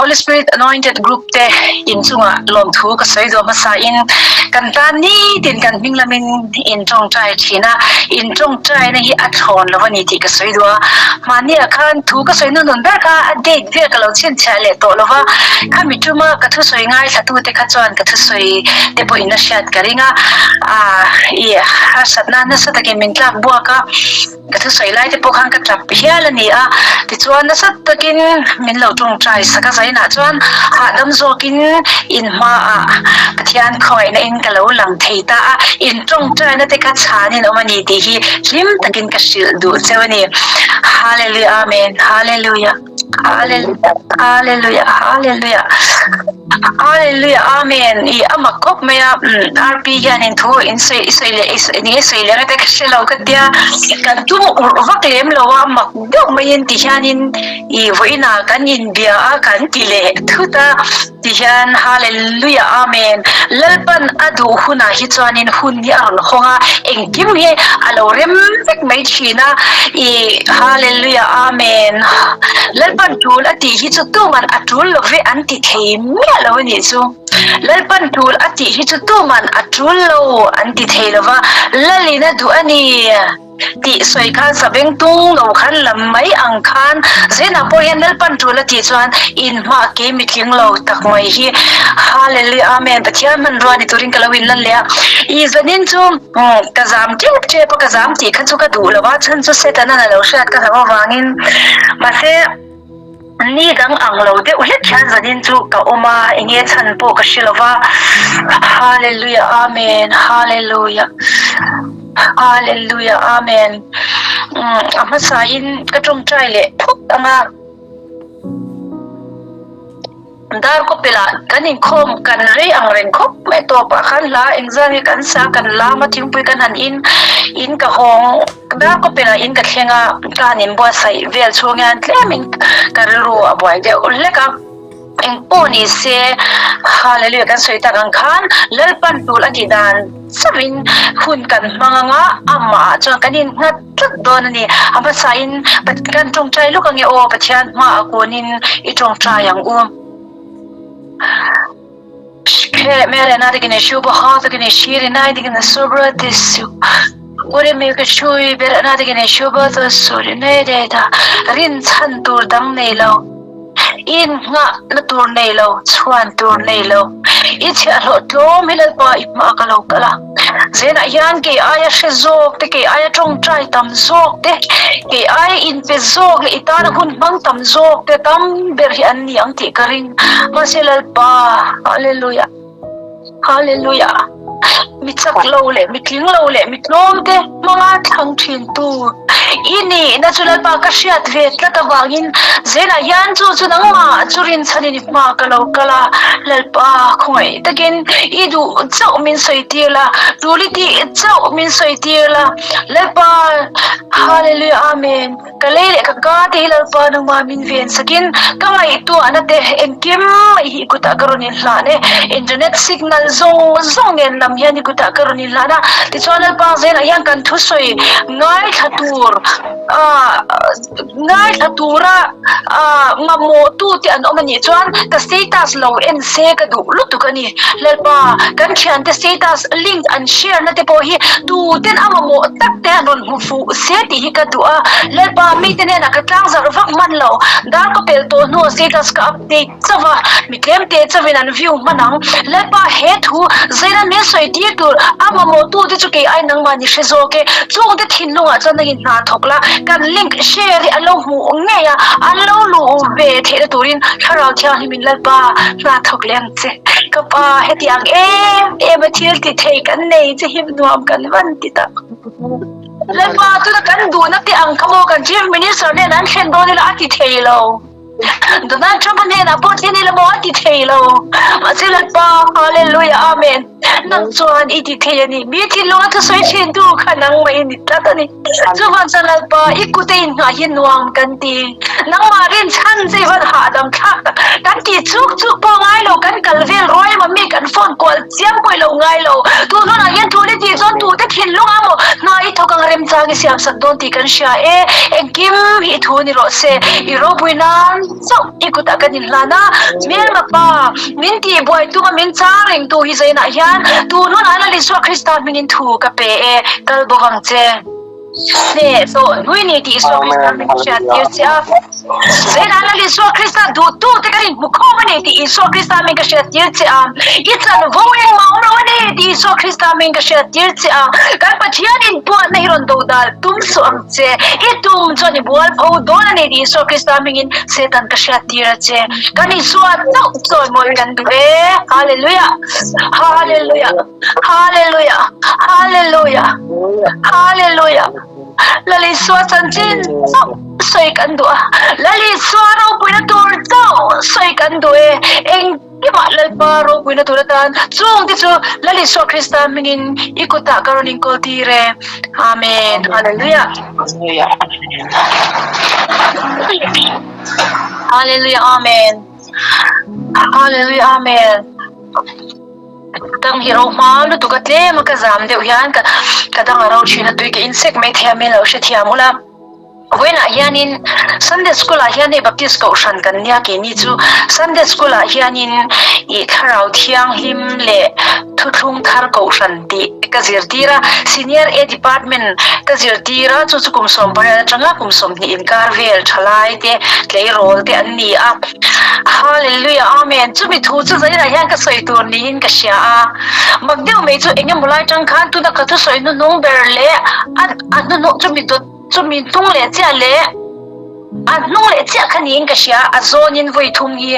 Holy Spirit Anointed Group te inchungah lawmthu ka sawi duah hmasa in kan tan nitin kan hming lamin in tawngtai thin a, in tawngtaina hi a thlawn lo a ni tih ka sawi duh a. Mahni ah khan thu ka sawi nunun ber kha a date vel ka lo chhinchhiah leh tawh lo va, khami tuma ka thusawi ngaithla te kha chuan ka thusawi te pawh in a hriat ka ring a, i harsatna nasa takin min tlak buak a. Ka thusawi lai te pawh khan ka tap hial a ni a, tichuan nasa takin min lo tawngtai sak a, zainah chuan hahdam zawkin in hmaah Pathian khawngaihna in ka lo lang thei ta a, in tawngtaina te kha chhanin awm a ni tih hi hlim takin ka hrilh duh cheu a ni. Hallelujah Amen Hallelujah Hallelujah Hallelujah Hallelujah Hallelujah Amen i a mak khawp mai a RP hianin thu in sawi i sawi leh i sawi enge sawi leh te ka hre lo ka tia kan tum urh vak lem lo a mak deuh maiin ti hianin i vawiinah kan inbia a kan ti leh thut a ti hian Hallelujah Amen Lalpan a duh hunah hi chuanin hun hi a rawn hawng a engkim hi a lo rem vek mai thin a i Hallelujah Amen Lalpan tul a tih hi chu tuman a tul lo ve an ti thei miah lo a nih chu. Lalpan tul a tih hi chu tuman a tul lo an ti thei lo va, Lalin a duh a ni tih sawi khan sabeng tung lo khan lam mai ang khan Zenah pawh hian Lalpan tul a tih chuan inhma kei mitling lo tak mai hi Hallelujah Amen Pathian hmanrua ni turin ka lo inlan leh a, i zanin chu Ka zam tep tep a, ka zam tih kha chu ka duh lo a, chhan chu Setanan a lo hriat ka hlauh avangin. Mahse, ni dang ang lo deuh hlek hian zanin chu ka awm a, enge chhan pawh ka hre lo va. Hallelujah Amen Hallelujah Hallelujah Amen A hmasain ka tawngtai leh phawt ang a. Darkawpelah kan inkhawm kan rei ang reng khawp mai tawpah khan hla engzah nge kan sa kan lam a thingpui kan han in in ka hawng Darkawpelah in ka thleng a ka han inbuatsaih vel chhung hian tlemin ka rilru a buai deuh hlek a engpawh ni se Hallelujah kan sawi tak ang khan Lalpan tul a tih dan chauhin hun kan hmang ang a amah ah chuan kan innghat tlat dawn a ni. A hmasain kan tawngtai lawk ange aw Pathian hmaah kunin i tawngtai ang u. Rinchhan tur dang nei lo. In nghah na tur nei lo, chhuan tur nei lo. I chhiahhlawh tlawm hi Lalpa i hma ka lo kal a. Zenah hian kei aia hre zawk te, kei aia tawngtai tam zawk te, kei aia inpe zawk leh i tana hun hmang tam zawk te tam ber hi an ni ang tih ka ring. Mahse Lalpa, Hallelujah! Hallelujah! Mi chak lo leh mi tling lo leh mi tlawm te hmanga thlang thin tu i nihna chu Lalpa ka hriat ve tlat avangin zelah hian chu chu nangmah chu rinchhanin i hma ka lo kal a, Lalpa khawngaih takin i duh chauh min sawi tir la, tul i tih chauh min sawi tir la, Lalpa Hallelujah Amen. Ka lei leh ka ka te hi Lalpa nangmah min ven sakin ka ngaihtuahna te engkim mai hi i kutah ka rawn inhlan e. Internet signal zawng zawng nen lam hian i kutah ka rawn inhlan a. Tichuan Lalpa zelah hian kan thusawi ngaithla tur ngaithla tura mamawhtu te an awm a nih chuan ka status lo en se ka duh lutuk a ni. Lalpa kan thiante status link an share na te pawh hi tuten a mamawh tak te an rawn hmu fuh se tih hi ka duh a, Lalpa mite hnenah ka tlang zarh vak hman lo, dar ka pel tawh hnuah status ka update chauh a, mi tlem te chauhin an view hman ang. Lalpa he thu zaina min sawi tir tur a mamawh tu te chu kei ai nangmah ni hre zawk e, chung te thinlungah chuan nangin hna thawk la, kan link share hi an lo hmuh ngei a, an lo luh ve theihna turin Thlarau Thianghlimin Lalpa hna thawk leh ang che. Ka pa hetiang em em a thil ti thei kan nei che hi nuam kan van ti tak. Lalpa tuna kan duhna te ang kha maw kan Chief Minister nen an thlen dawn ila a ti thei lo. Donald Trump a hnenah pawh thlen ila maw a ti thei lo. Mahse Lalpa, Hallelujah, Amen. Nang chuan i ti thei a ni. Mi thinlunga thusawi thin tu kha nangmah i ni tlat a ni. Chuvang chuan Lalpa, i kut a inngah hi nuam kan ti. Nangmah rinchhan che i van hahdam thlak tak. Kan tih chuk chuk pawh ngai lo, kan kal vel ruai emaw mi kan phone kual chiam pawh i lo ngai lo. Tun hunah hian thu ni tih chuan tute thinlung a maw hna i thawk ang rem. remchang i siam sak dawn tih kan hria e. Engkim hi i thu ni rawh se, i ropui nan chauh i kutah kan inhlan a. Hmelma pa, min tih buai tuma min chang rengtu hi zainah hian tun hunah Lal Isua Krista hmingin thu ka pe e, kal bawk ang che. Hneh tawh hlui ni tih Isua Krista min hriat tir che a. Zeinah Lal Isua Krista duhtute kan inhmu khawm a ni tih Isua Krista min ka hriat tir che a. I chanvo engmah awm lo a ni tih Isua Krista min ka hriat tir che a. Kan Pathian inpuahna hi rawn dodal tum suh ang che. I tum chuan i bual pho dawn a ni tih Isua Krista hmingin Satan ka hriat tir a che. Kan Isua chauh chawimawi kan duh e. Hallelujah! Hallelujah! Hallelujah! Hallelujah! Hallelujah! Lal Isua chanchin chauh sawi kan duh a, Lal Isua ropuina tur chauh sawi kan duh e. Engkimah Lalpa ropuina tur atan chung te chu Lal Isua Krista hmingin i kutah ka rawn inkawl tir e. Amen. Hallelujah. Hallelujah. Amen. Hallelujah. Amen. Dang hi ro hma lutuk a tlem a ka zam deuh hian ka ka dang a ro thin a tui ka insek mai thei a min lo hrethiam ula. Vawiinah hianin Sunday school ah hian hei Baptist kohhran kan nia keini chu Sunday school ah hianin ih thlarau thianghlim leh thuthlung thar kohhran tih ka zirtir a, Senior A department ka zirtir a chu chu kum 18 atanga kum 20 inkar vel thalai te tleirawl te an ni a. Hallelujah Amen chumi thu chu zairah hian ka sawi tur niin ka hria a, mak deuh mai chu eng emaw lai tang khan tuna ka thusawi hnuhnung ber leh a a hnuhnung chumi dawt chumi hnung leh chiah leh a hnung leh chiah kha niin ka hria a zawnin vawi thum hi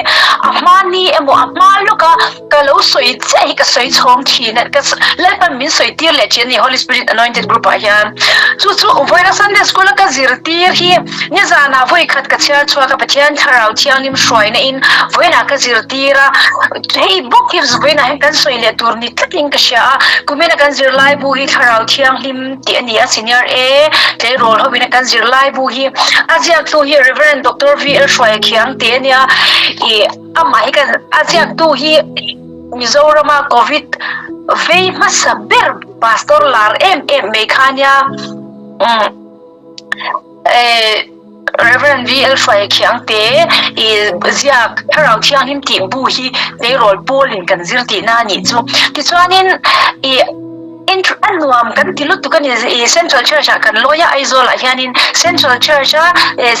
a hma ni emaw a hma lawka ka lo sawi chiah hi ka sawi chhawng thin a ka Lalpan min sawi tir leh thin a ni Holy Spirit Anointed Group ah hian chu chu vawiina Sunday School a ka zirtir hi nizanah vawi khat ka chhiar chhuak a Pathian Thlarau Thianghlim hruaina in vawiinah ka zirtir a hei bawk hi vawiinah hian kan sawi leh tur ni tlatin ka hria a kumina kan zirlai bu hi Thlarau Thianghlim tih a ni a Senior A tleirawl hovina kan zirlai bu hi a ziaktu hi Reverend Doctor VL Hruaikhiang tih a nia ih Amah hi kan a ziaktu hi Mizorama Covid vei hmasa ber Pastor lar em em mai kha nia Reverend VL Hruaia Khiangte i ziak Thlarau Thianghlim tih bu hi tleirawl pawlin kan zir tihna a nih chu. Tichuanin i A nuam kan ti lutuk a ni. I Central Church ah kan lawi a, Aizawl ah hianin Central Church a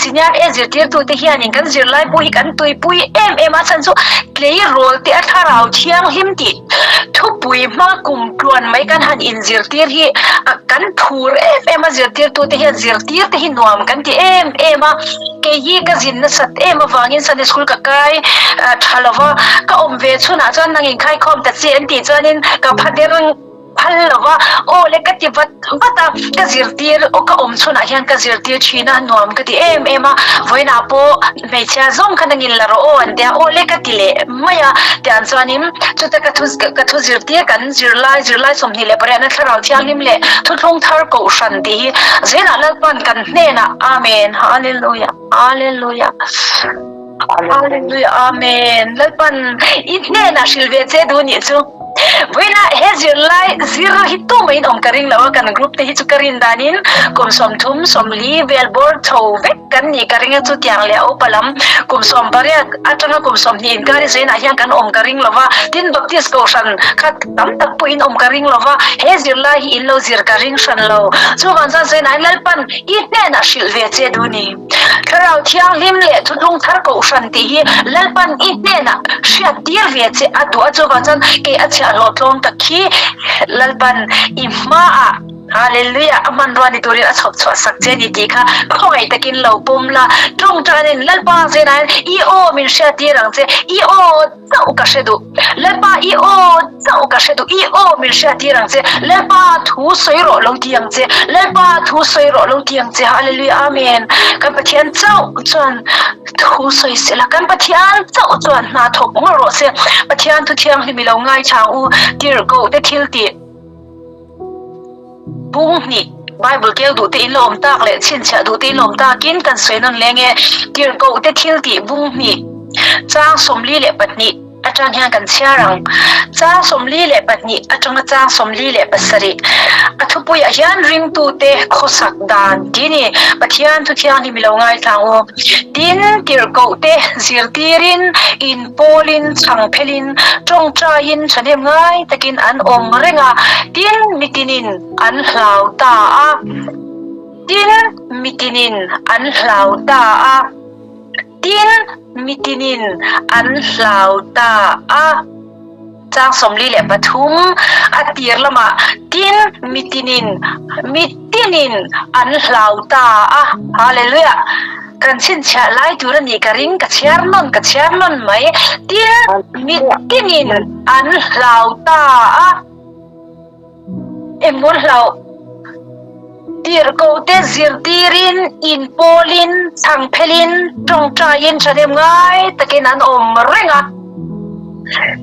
Senior A zirtirtute hianin kan zirlai pawh hi kan tuipui em em a, chhan chu tleirawl te a thlarau thianghlim tih thupui hma kum tluan mai kan han inzirtir hi kan phur em em a, zirtirtute hian zirtir te hi nuam kan ti em em a. Kei hi ka zin nasat em avangin Sunday School ka kai tha lo va, ka awm ve chhunah chuan nang inkhaikhawm ta che an tih chuanin ka pha der phal lo va, aw le ka ti vat vat a, ka zirtir aw ka awm chhunah hian ka zirtir thin a, nuam ka ti em em a, vawiinah pawh hmeichhia zawng kha nangin la rawh aw an ti a, aw le ka ti leh mai a, tiang chuanin chuta ka thu ka thu zirtir kan zirlai zirlai 28 na thlarau thianghlim leh thuthlung thar kohhran tih hi zelah Lalpan kan hnenah Amen Hallelujah Hallelujah Hallelujah Amen Lalpan i hnenah hrilh ve che duh nih chu Vawiinah he zirlai zir hi tu maiin awm ka ring lo a kan group te hi chu ka rin danin kum 30 40 vel bawr chho vek kan nih ka ring a chutiang leh a upa lam kum 18 atanga kum 20 inkar hi zainah hian kan awm ka ring lo va tin Baptist kohhran kha tam tak pawhin awm ka ring lo va he zirlai hi in lo zir ka ring hran lo chuvang chuan zainah hian Lalpan i hnenah hrilh ve che duh ni. Thlarau Thianghlim leh Thuthlung Thar Kohhran tih hi Lalpan i hnenah hriat tir ve che a duh a, chuvang chuan kei a chhiahhlawh tlawm tak khi Lalpan i hmaah Hallelujah a hmanrua ni turin a chhawp chhuah sak che ni tih kha khawngaih takin lo pawm la. Tawngtanin Lalpa zinah hian i aw min hriat tir ang che, i aw. Chauh ka hre duh. Lalpa i aw chauh ka hre duh. I aw min hriat tir ang che. Lalpa thu sawi rawh lo ti ang che. Lalpa thu sawi rawh lo ti ang che. Hallelujah Amen. Kan Pathian chauh chuan thu sawi se la. Kan Pathian chauh chuan hna thawk ngawr rawh se. Pathian thu thianghlim i lo ngaichang u. Tirhkoh te thil tih. Bung hnih, Bible keu duh te in la awm tak leh chhinchhiah duh te in la awm takin kan sawi nawn leng e. Tirhkoh te thil tih bung hnih, chang 42. atang hian kan chhiar ang. Chang 42 atanga chang 47 a thupuiah hian ringtute khawsak dan tih a ni. Pathian thu thianghlim i lo ngaithla ang u. Tin, tirhkohte zirtirin, inpawlin, chhangphelin, tawngtaiin thahnem ngai takin an awm reng a, tin, mitinin an hlau ta a. Tin, mitinin an hlau ta a. Tin, mitinin an hlau ta a. Chang 43 a tir lamah, Tin, mitinin, mitinin an hlau ta a. Hallelujah! Kan chhinchhiah lai tur a nih ka ring, ka chhiar nawn, ka chhiar nawn mai. Tin, mitinin an hlau ta a. Engmaw hlauh tirhkohte zirtirin, inpawlin, chhangphelin, tawngtaiin thahnem ngai takin an awm reng a.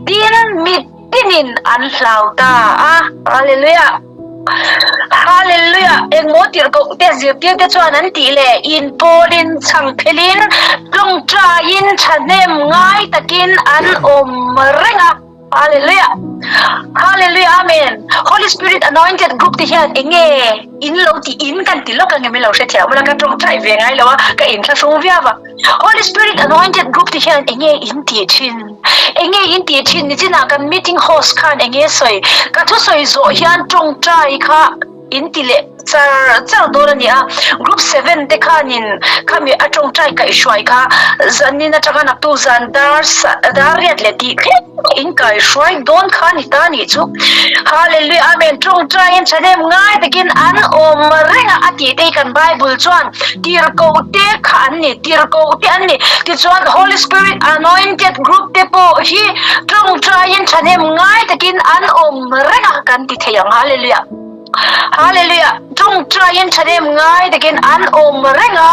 Tin, mitinin an hlau ta a. Hallelujah! Hallelujah! Engmaw tirhkohte zirtirte chuan an tih le? Inpawlin, chhangphelin, tawngtaiin thahnem ngai takin an awm reng a. Hallelujah! Hallelujah! Amen! Holy Spirit Anointed Group te hian enge in lo ti in kan ti lawk ange min lo hrethiam ula ka tawngtai ve ngai lo a ka inthlahrung viau a. Holy Spirit Anointed Group te hian enge in tih thin? Enge in tih thin? Nichinah kan meeting host khan enge sawi? Ka thusawi zawh hian tawngtai kha in ti leh char char dawn a ni a, group seven te khanin khami a tawngtai kaihhruai kha zanin atanga naktu zan dar dar riat leh tih thleng in kaihhruai dawn kha ni ta nih chu. Hallelujah Amen tawngtaiin thahnem ngai takin an awm reng a a tih te hi kan Bible chuan tirhkoh te kha an ni tirhkoh te an ni tichuan Holy Spirit anointed group te pawh hi tawngtaiin thahnem ngai takin an awm reng a kan ti thei ang Hallelujah. Hallelujah! Tawngtaiin thahnem ngai takin an awm reng a,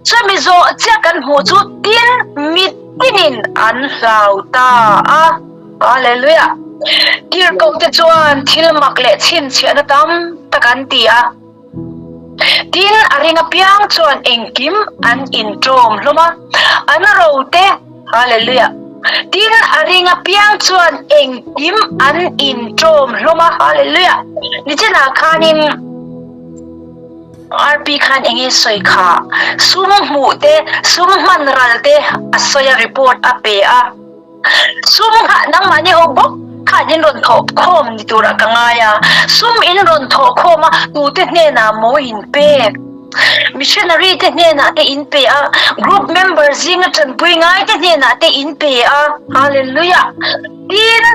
chumi zawh chiah kan hmuh chu tin mitinin an hlau ta a. Hallelujah! Tirhkohte chuan thil mak leh chhinchhiahna tam tak an ti a. Tin, a ring apiang chuan engkim an inṭawm hlawm a, an rote, Hallelujah! Tin, a ring apiang chuan engkim an inṭawm hlawm a, Hallelujah! Nichinah khanin RP khan enge sawi kha? Sum hmuh te, sum hman ral te a sawi a, report a pe a. Sum kha nangmahni ho bawk khan in rawn thawh khawm ni turah ka ngai a, sum in rawn thawh khawm a, tute hnenah maw in pek? Missionary te hnenah te in pe a, group member zinga tanpui ngai te hnenah te in pe a, Hallelujah! Tin,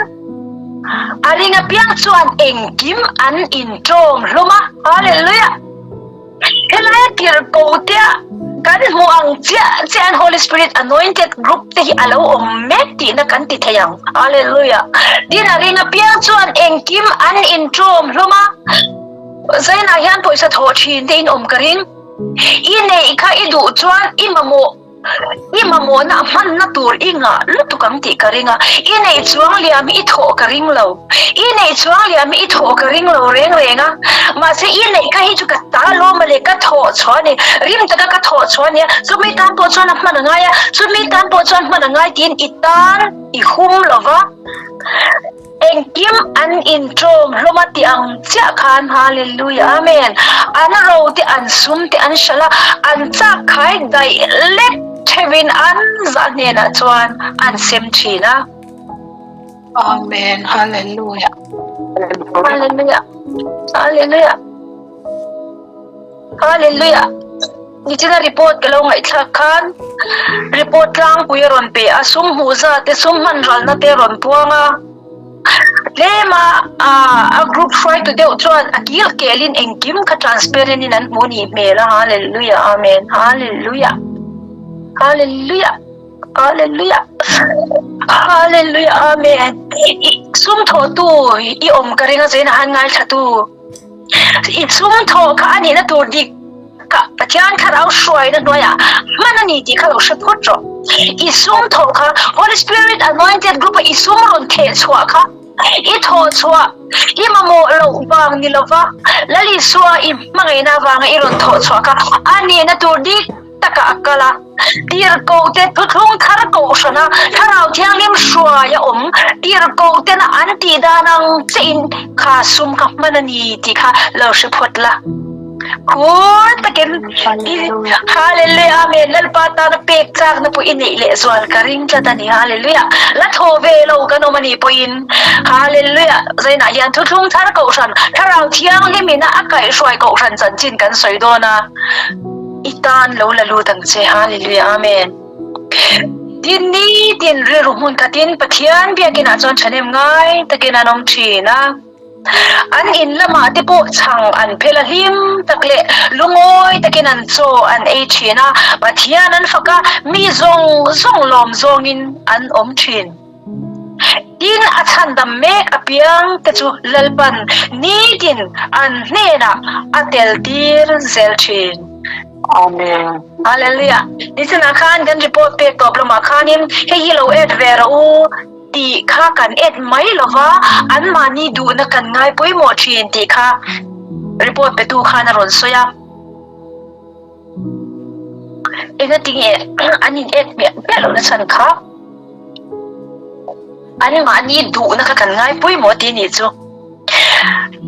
a ring apiang chuan engkim an inṭawm hlawm a, Hallelujah! Helai tirhkohte kan hmuh ang chiah chiah Holy Spirit anointed group te hi a lo awm mek tihna kan ti thei ang. Hallelujah. Tin a ring apiang chuan engkim an inṭawm hlawm a. Zainah hian pawisa thawh thin te in awm ka ring. I neih kha i duh chuan i mamawh I mamawhna a hmanna tur i ngah lutuk ang tih ka ring a, i neih chuang liam hi i thawh ka ring lo. I neih chuang liam hi i thawh ka ring lo reng reng a, mahse i neih kha hi chu ka ta lawm a le, ka thawh chhuah a ni, rim taka ka thawh chhuah a nia, chumi tan pawh chuan a hman a ngai a, chumi tan pawh chuan hman a ngai tiin i tan i hum lo va. Engkim an inṭawm hlawm a tih ang chiah khan Hallelujah Amen an ro te an sum te an hralh a, an chak khai daih lek theuhin an zah hnenah chuan an sem thin a. Amen Hallelujah. Hallelujah Hallelujah Hallelujah Nichina report ka lo ngaihthlak khan report tlangpui a rawn pe a, sum hmuh zat te sum hman ralna te a rawn puang a, tlema a group hruaitu deuh chuan a kil kelin engkim kha transparent in an hmu nih hmel a, Hallelujah Amen Hallelujah Hallelujah Hallelujah Hallelujah Amen Sum thawhtu i awm ka ring a zaina han ngaithlatu. I chung thawh kha a nihna tur dik kha Pathian Thlarau hruaina hnuaiah hman a ni tih kha lo hre phawt rawh. I sum thawh kha Holy Spirit Anointed Group a i sum rawn theh chhuah kha i thawh chhuah i mamawh loh vang ni lova Lal Isua i hmangaihna avanga i rawn thawh chhuah kha a nihna tur dik. taka a kal a. Tirhkohte thuthlung thar kohhrana Thlarau Thianghlim hruai a awm. Tirhkohtena an tih dan ang chiahin kha sum kha hman a ni tih kha lo hre phawt la. Phur takin i Hallelujah Amen Lalpa tana pek chakna pawh i neih leh zual ka ring tlat a ni Hallelujah La thaw ve lo kan awm a nih pawhin Hallelujah Zainah hian thuthlung thar kohhran Thlarau Thianghlim ina a kaihhruai kohhran chanchin kan sawi dawn a. I tan lo la lut ang che Hallelujah Amen. Tin nitin rilru hmun khatin Pathian biakinah chuan thahnem ngai takin an awm thin a. An in lamah te pawh chhang an phel a hlim tak leh lungawi takin an chaw an ei thin a, Pathian an fak a, mi zawng zawng lawm zawngin an awm thin. Tin, a chhandam mek apiang te chu Lalpan nitin an hnenah a tel tir zel thin. Amen. Hallelujah. Nichinah khan kan report pek tawp lamah khanin hei hi lo add ve rawh u tih kha kan add mai lova, anmahni duhna kan ngai pawimawh thin tih kha report petu khan a rawn sawi a. Engatinge an in add miah miah lohna chhan kha? Anmahni duhna kha kan ngai pawimawh tih nih chu.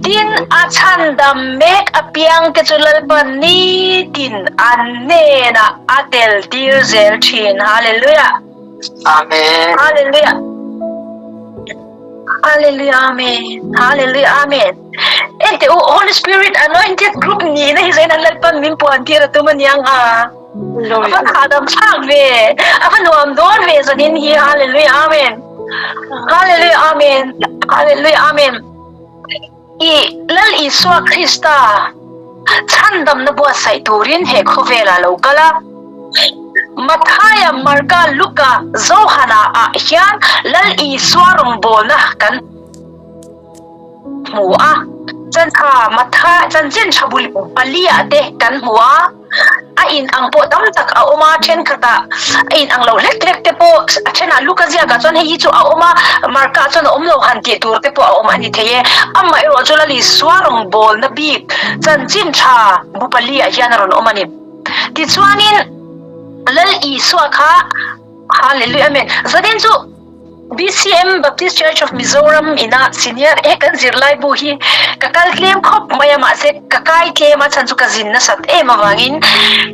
Tin, a chhandam mek apiang te chu Lalpa nitin an hnenah a tel tir zel thin. Hallelujah! Amen. Hallelujah! Hallelujah! Amen! Hallelujah! Amen! Enteh u, Holy Spirit anointed group nihna hi zain an Lalpan min puan tir a tum aniang a. A va hahdam thlak ve, a va nuam dawn ve zanin hi, Hallelujah Amen. Hallelujah Amen. Hallelujah Amen. I Lal Isua Krista chhandamna buatsaih turin he khawvelah lo kal a. Mathaia, Marka, Luka, Johana ah hian Lal Isua rawngbawlna kan hmu a, chantha Matha chanchin tha bul paliah te kan hmu a, a in ang pawh tam tak a awm a, thenkhatah a in ang lo hlek hlek te pawh a thenah Luka ziakah chuan hei hi chu a awm a, Marka chuan a awm lo han tih tur te pawh a awm a ni thei e. Amaherawh chu Lalisua rawngbawlna bik chanchin tha bu paliah hian a rawn awm a ni. Tichuanin Lal Isua kha Hallelujah Amen zanin chu BCM Baptist Church of Mizoram ina senior e kan zirlai bu hi ka kal tlem khawp mai a mahse ka kai tlem a chhan chu ka zin nasat em avangin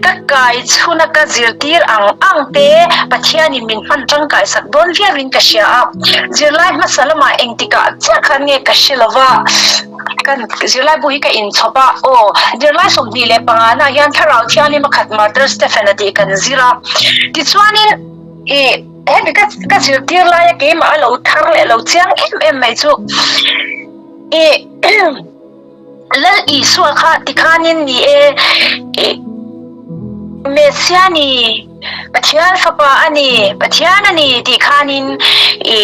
ka kai chhuna ka zirtir ang ang te Pathianin min hman tangkai sak dawn viauin ka hria a zirlai hmasa lamah engtikah chiah khan nge ka hre lova kan zirlai bu hi ka inchhawp a aw zirlai 25 na hian Thlarau Thianghlim a khat Martyr Stephen a tih kan zir a tichuanin i Hemi ka ka zirtir laia keimah a lo thar leh lo chiang em em mai chu i Lal Isua kha tikhanin ni e i Messia ni Pathian fapa a ni Pathian a ni tih khanin i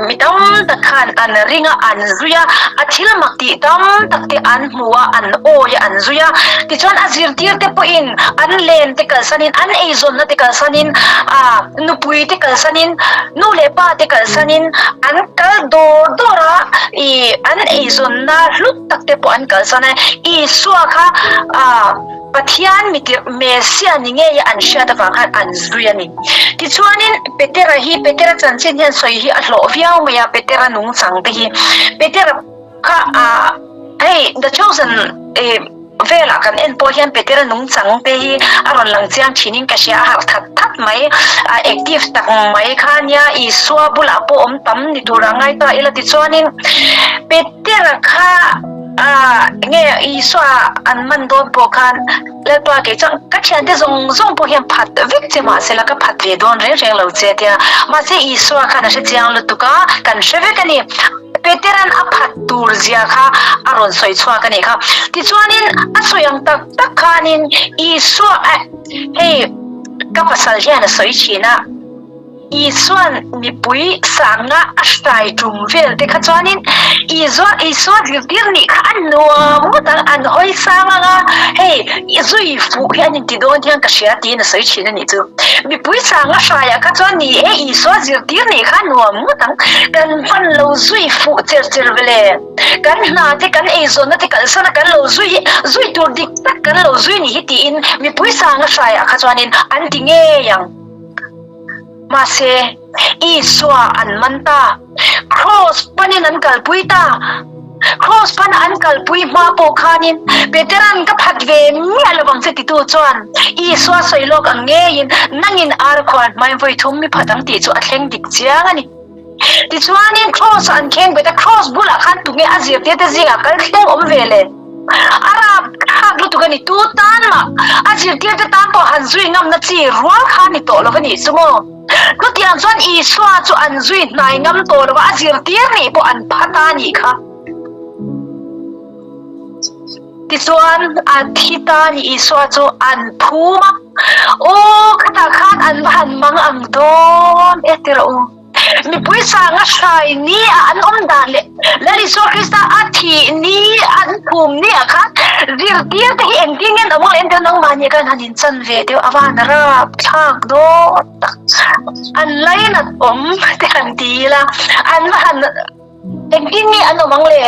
mi tam tak khan an ring a an zui a a thil mak tih tam tak te an hmu a an awi a an zui a tichuan a zirtir te pawhin an len te kalsanin an eizawnna te kalsanin a Nupui te kalsanin, nu leh pa te kalsanin an kal dawr dawr a, ih an eizawnna hlut tak te pawh an kalsan a, Isua kha ah Pathian mitirh Messia ni ngei a an hriat avang khan an zui a ni. Tichuanin Petera hi, Petera chanchin hian sawi hi a hlawh viau mai a, Petera nungchang te hi. Petera kha ah hei The Chosen ih Velah kan en pawh hian Petera nungchang te hi a rawn lang chiang thinin ka hria a harh that that mai a active tak mai kha nia Isua bulah pawh awm tam ni tur a ngai ta ila tichuanin Petera kha ah nge Isua an man dawn pawh khan Lalpa kei chuan ka thiante zawng zawng pawh hian phat vek che mahsela ka phat ve dawn reng reng lo che tia mahse Isua khan a hre chiang lutuk a kan hre vek a ni. Petera'n a phat tur zia kha a rawn sawi chhuak a nih kha. Tichuanin a sawi ang tak tak khanin Isua a hei ka pasal hian a sawi thin a, Isua'n mipui sanga a hrai tum vel te kha chuanin Isua Isua zirtir nih kha a nuam ngawt ang, an hawi sang ang a, hei zui fuh hi an inti dawn hian ka hria tiin a sawi thin a nih chu. Mipui sanga hraiah kha chuan ni e Isua zirtir nih kha a nuam ngawt ang, kan hman lo zui fuh cher cher vele. Kan hna te kan eizawnna te kalsan a kan lo zui hi zui tur dik tak kan lo zui ni hi tiin mipui sanga hraiah kha chuanin an ti ngei ang. Mahse, Isua an man ta. Kraws panin an kalpui ta. Kraws pana an kalpui hma pawh khanin Petera'n ka phat ve miah lo ang che titu chuan Isua sawi lawk ang ngeiin nangin ar khuan hmain vawi thum mi phat ang tih chu a thleng dik chiang a ni. Tichuanin Kraws an kheng bet a, Kraws bulah khan tunge a zirtirte zingah kal thleng awm ve le? A rap thlak lutuk a ni, tu tan mah a zirtirte tan pawh han zui ngamna chi rual kha ni tawh lo a nih chu maw? Chutiang chuan Isua chu an zui hnai ngam tawh lo a, a zirtir nih pawh an phat a nih kha. Tichuan a thi ta ni Isua chu an phum a, Aw khatah khan an va han mang ang dawn e ti rawh u. Mipui sanga hrai ni a an awm dan leh Lal Isua Krista a thih ni an phum ni ah khan zirtir te hi engtin nge an awm ang leh entir nangmahni khan han inchan ve deuh a van rapthlak dawn tak. An lainat awm te han ti ila an va han Engtin nge an awm ang le?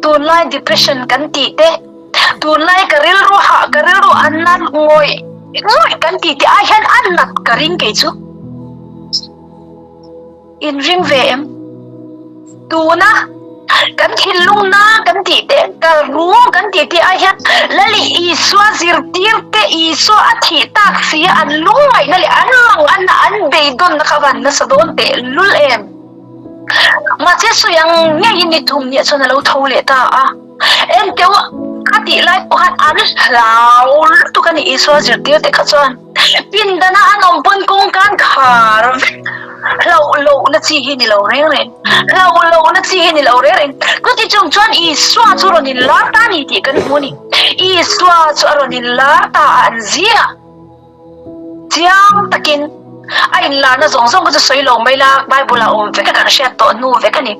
Tunlai depression kan tih te, tunlai ka rilru hah, ka rilru an nat ngawih ngawih kan tih te ai hian a nat ka ring kei chu. In ring ve em? Tuna kan thinlung na kan tih te, ka rum kan tih te ai hian Lali Isua zirtir te, Isua a thih tak si a an lungngaihna leh an manganna, an beidawnna kha a van nasa dawn tehlul em? Mahse sawi ang ngeiin ni thum nia chuan a lo tho leh ta a. Enteu a tih lai pawh khan an hlau lutuk a ni Isua zirtir te kha chuan pindana an awm pawn kawngkan khar vek hlauh lohna chi hi ni lo reng reng hlauh lohna chi hi ni lo reng reng chuti chung chuan Isua chu rawn inlar ta a ni tih kan hmu a ni. Isua chu a rawn inlar ta a an zingah. Chiang takin a inlarna zawng zawng kha chu sawi lo mai la, Bible ah awm vek a kan hriat tawh hnu vek a ni.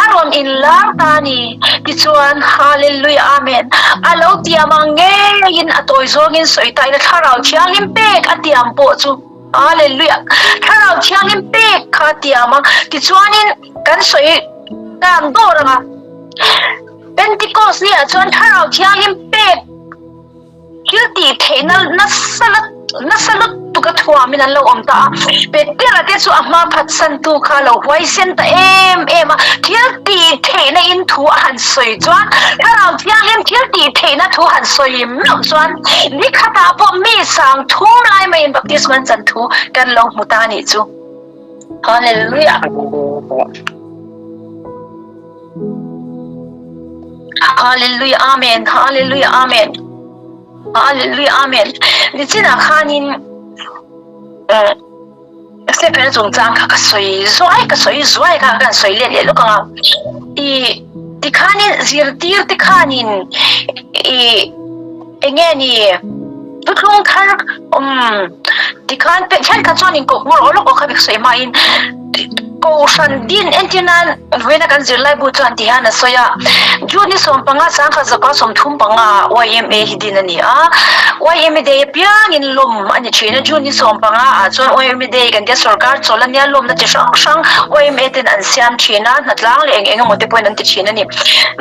A rawn inlar ta a ni. Tichuan, Hallelujah Amen. A lo tiam ang ngeiin a tawi zawngin sawi ta ila Thlarau Thianghlim pek a tiam pawh chu Hallelujah Thlarau Thianghlim pek kha a tiam a. Tichuanin kan sawi tan dawr ang a, Pentecost ni ah chuan Thlarau Thianghlim pek Thil tih theihna nasa nasa lutuk a thuamin an lo awm ta a. Petera te chu a hma phatsantu kha a lo huaisen ta em em a. Thil tih theihna in thu a han sawi chuan Thlarau Thianghlim thil tih theihna thu han sawi meuh chuan ni khatah pawh mi sang thum lai maiin baptisma an chan thu kan lo hmu ta a nih chu. Hallelujah! Hallelujah Amen Hallelujah Amen Hallelujah Amen Nichinah khanin eh Stephen chungchang kha ka sawi zuai ka sawi zuai kha kan sawi let leh lawk ang a i tikhanin zirtir te khanin i enge ni thuthlung thar um tikhan thenkhat chuan in koh hmawr aw lawk aw kha sawi hmain Kohhran din entir nan vawiina kan zirlai bu chuan ti hian a sawi a, June ni 15 sangkhat zakua 35 ah yma hi din a ni a, yma day apiangin lawm a ni thin a, June ni 15 ah chuan yma day kan tia sorkar chawlh a nia lawmna chi hrang hrang yma ten an siam thin a, hnatlang leh eng eng emaw te pawhin an ti thin a ni.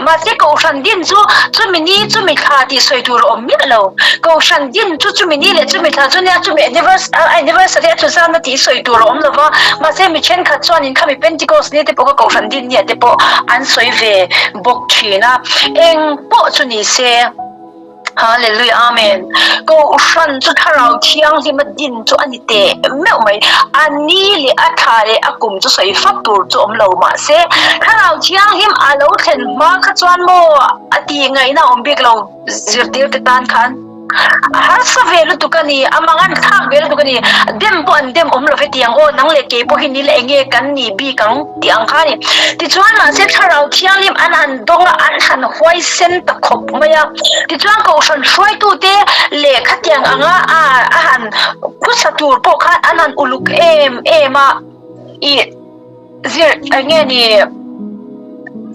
Mahse Kohhran din chu chumi ni chumi thla tih sawi tur a awm miah lo. Kohhran din chu chumi ni leh chumi thla chu nia chumi anniversary a chuzamna tih sawi tur a awm lo va. Mahse mi thenkhat chuanin khami Pentecost ni te pawh kha Kohhran din nia te pawh an sawi ve bawk thin a. Eng pawh chu ni se. Hallelujah Amen. Kohhran chu Thlarau Thianghlima din chu a ni teh meuh mai. A ni leh a thla leh a kum chu sawi fak tur chu awm lo mahse Thlarau Thianghlim a lo thlen hma kha chuan maw a tih ngaihna a awm bik lo zirtir te tan khan a harsa ve lutuk a ni, a mangan thlak ve lutuk a ni. Dem pawh an dem awm lo ve tiang aw nang leh kei pawh hi ni la enge kan nih bik ang tih ang kha a ni. Tichuan mahse Thlarau Thianghlim an han dawng a, an han huaisen ta khawp mai a. Tichuan Kohhran hruaitute leh khatiang anga a a han khusa tur pawh khan an han uluk em em a. Ih zir eng nge ni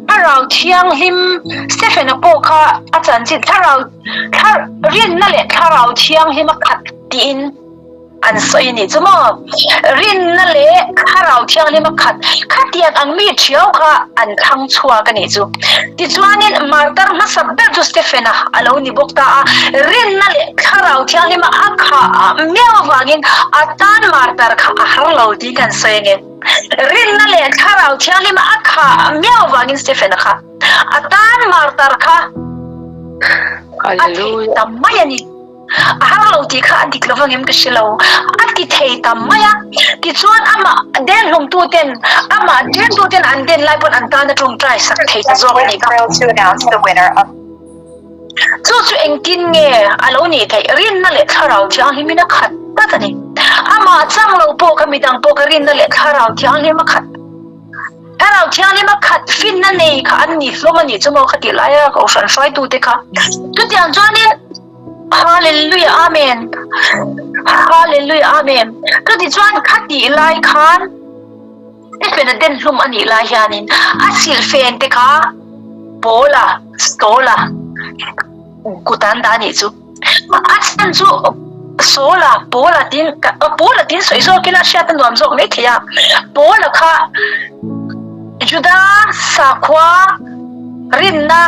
Thlarau Thianghlim Stephen-a pawh kha a chanchin Thlarau Thlar rinna leh Thlarau Thianghlim a khat tiin. An sawi a nih chu maw? Rinna leh Thlarau Thianghlima khat khatiang ang mi thiau kha an thlang chhuak a nih chu. Tichuanin martar hmasa ber chu Stephen-a a lo ni bawk ta a, rinna leh Thlarau Thianghlima a khah miau avangin a tan martar kha a har lo tiin kan sawi a ni. Rinna leh Thlarau Thianghlima a khah miau avangin Stephen-a kha a tan martar kha a theih ta mai a ni. A har lo tih kha a dik lo vangin ka hre lo. A ti thei ta mai a. Tichuan amah den hlumtu ten, amah dentu ten an den lai pawn an tan a tawngtai sak thei ta zawk a nih kha. Chu chu engtin nge a lo nih theih? Rinna leh Thlarau Thianghlimin a khat tlat a ni. Amah chang lo pawh kha midang pawh kha rinna leh Thlarau Thianghlim a khat. Thlarau Thianghlim a khat finna nei kha an ni hlawm a nih chu maw ka tih lai a Kohhran hruaitute kha. Chutiang chuanin Hallelujah Amen Hallelujah Amen Chutichuan kha tih lai khan Stephen a den hlum a nih lai hianin a silhfen te kha Paula Saula kut an dah a nih chu. A chhan chu Saula, Paula tin, Paula tin sawi zawk ila hriat a nuam zawk mai thei a. Paula kha Juda sakhua rinna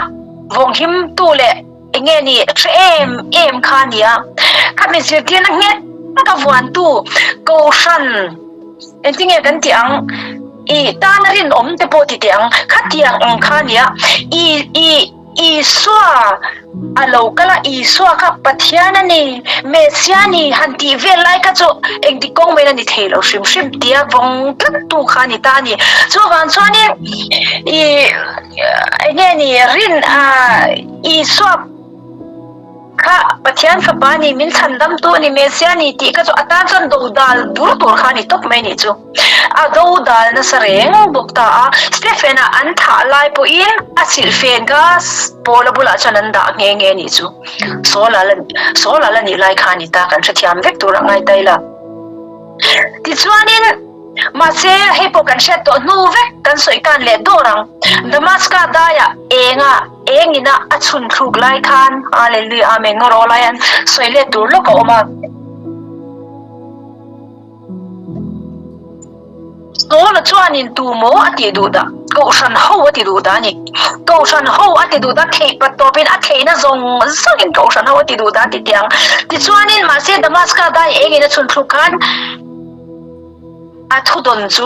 vawnghimtu leh eng nge ni hre em em kha a ni a. Khami zirtirna nghet taka vuantu Kohhran engtin nge kan tih ang? I tana rinawm te pawh ti teh ang. Khatiang ang kha a ni a. I i. Isua a lo kal a, Isua kha Pathian a ni, Messia a ni han tih vel lai kha chu engtik kawng maiin a ni thei lo hrim hrim tia vawng tlat tu kha a ni ta a ni. Chuvang chuanin i eng nge ni rin a Isua Kha Pathian fapa a ni, min chhandamtu a ni, Messia a ni tih kha chu a tan chuan dodal bur tur kha a ni tawp mai a nih chu. A dodal nasa reng bawk ta a, Stephen-a an thah lai pawhin a silhfen kha Paula bulah chuan an dah nghe nghe a nih chu. Saul-a la Saul-a la nih lai kha a ni ta, kan hrethiam vek tur a ngai ta ila. Tichuanin. Mahse, hei pawh kan hriat tawh hnu vek kan sawi tan leh dawr ang. Damaska daiah enga eng ina a chhun thluk lai khan Hallelujah Amen ngaw rawh lai an sawi let tur lawk a awm a. Saula chuanin tu maw a tih duh dah? Kohhran ho a ti duh dah a ni. Kohhran ho a ti duh dah theih pat tawpin a theihna zawng zawngin kohhran ho a ti duh dah a ti teh ang. Tichuanin mahse Damaska dai eng ina chhun thluk khan A thudawn chu,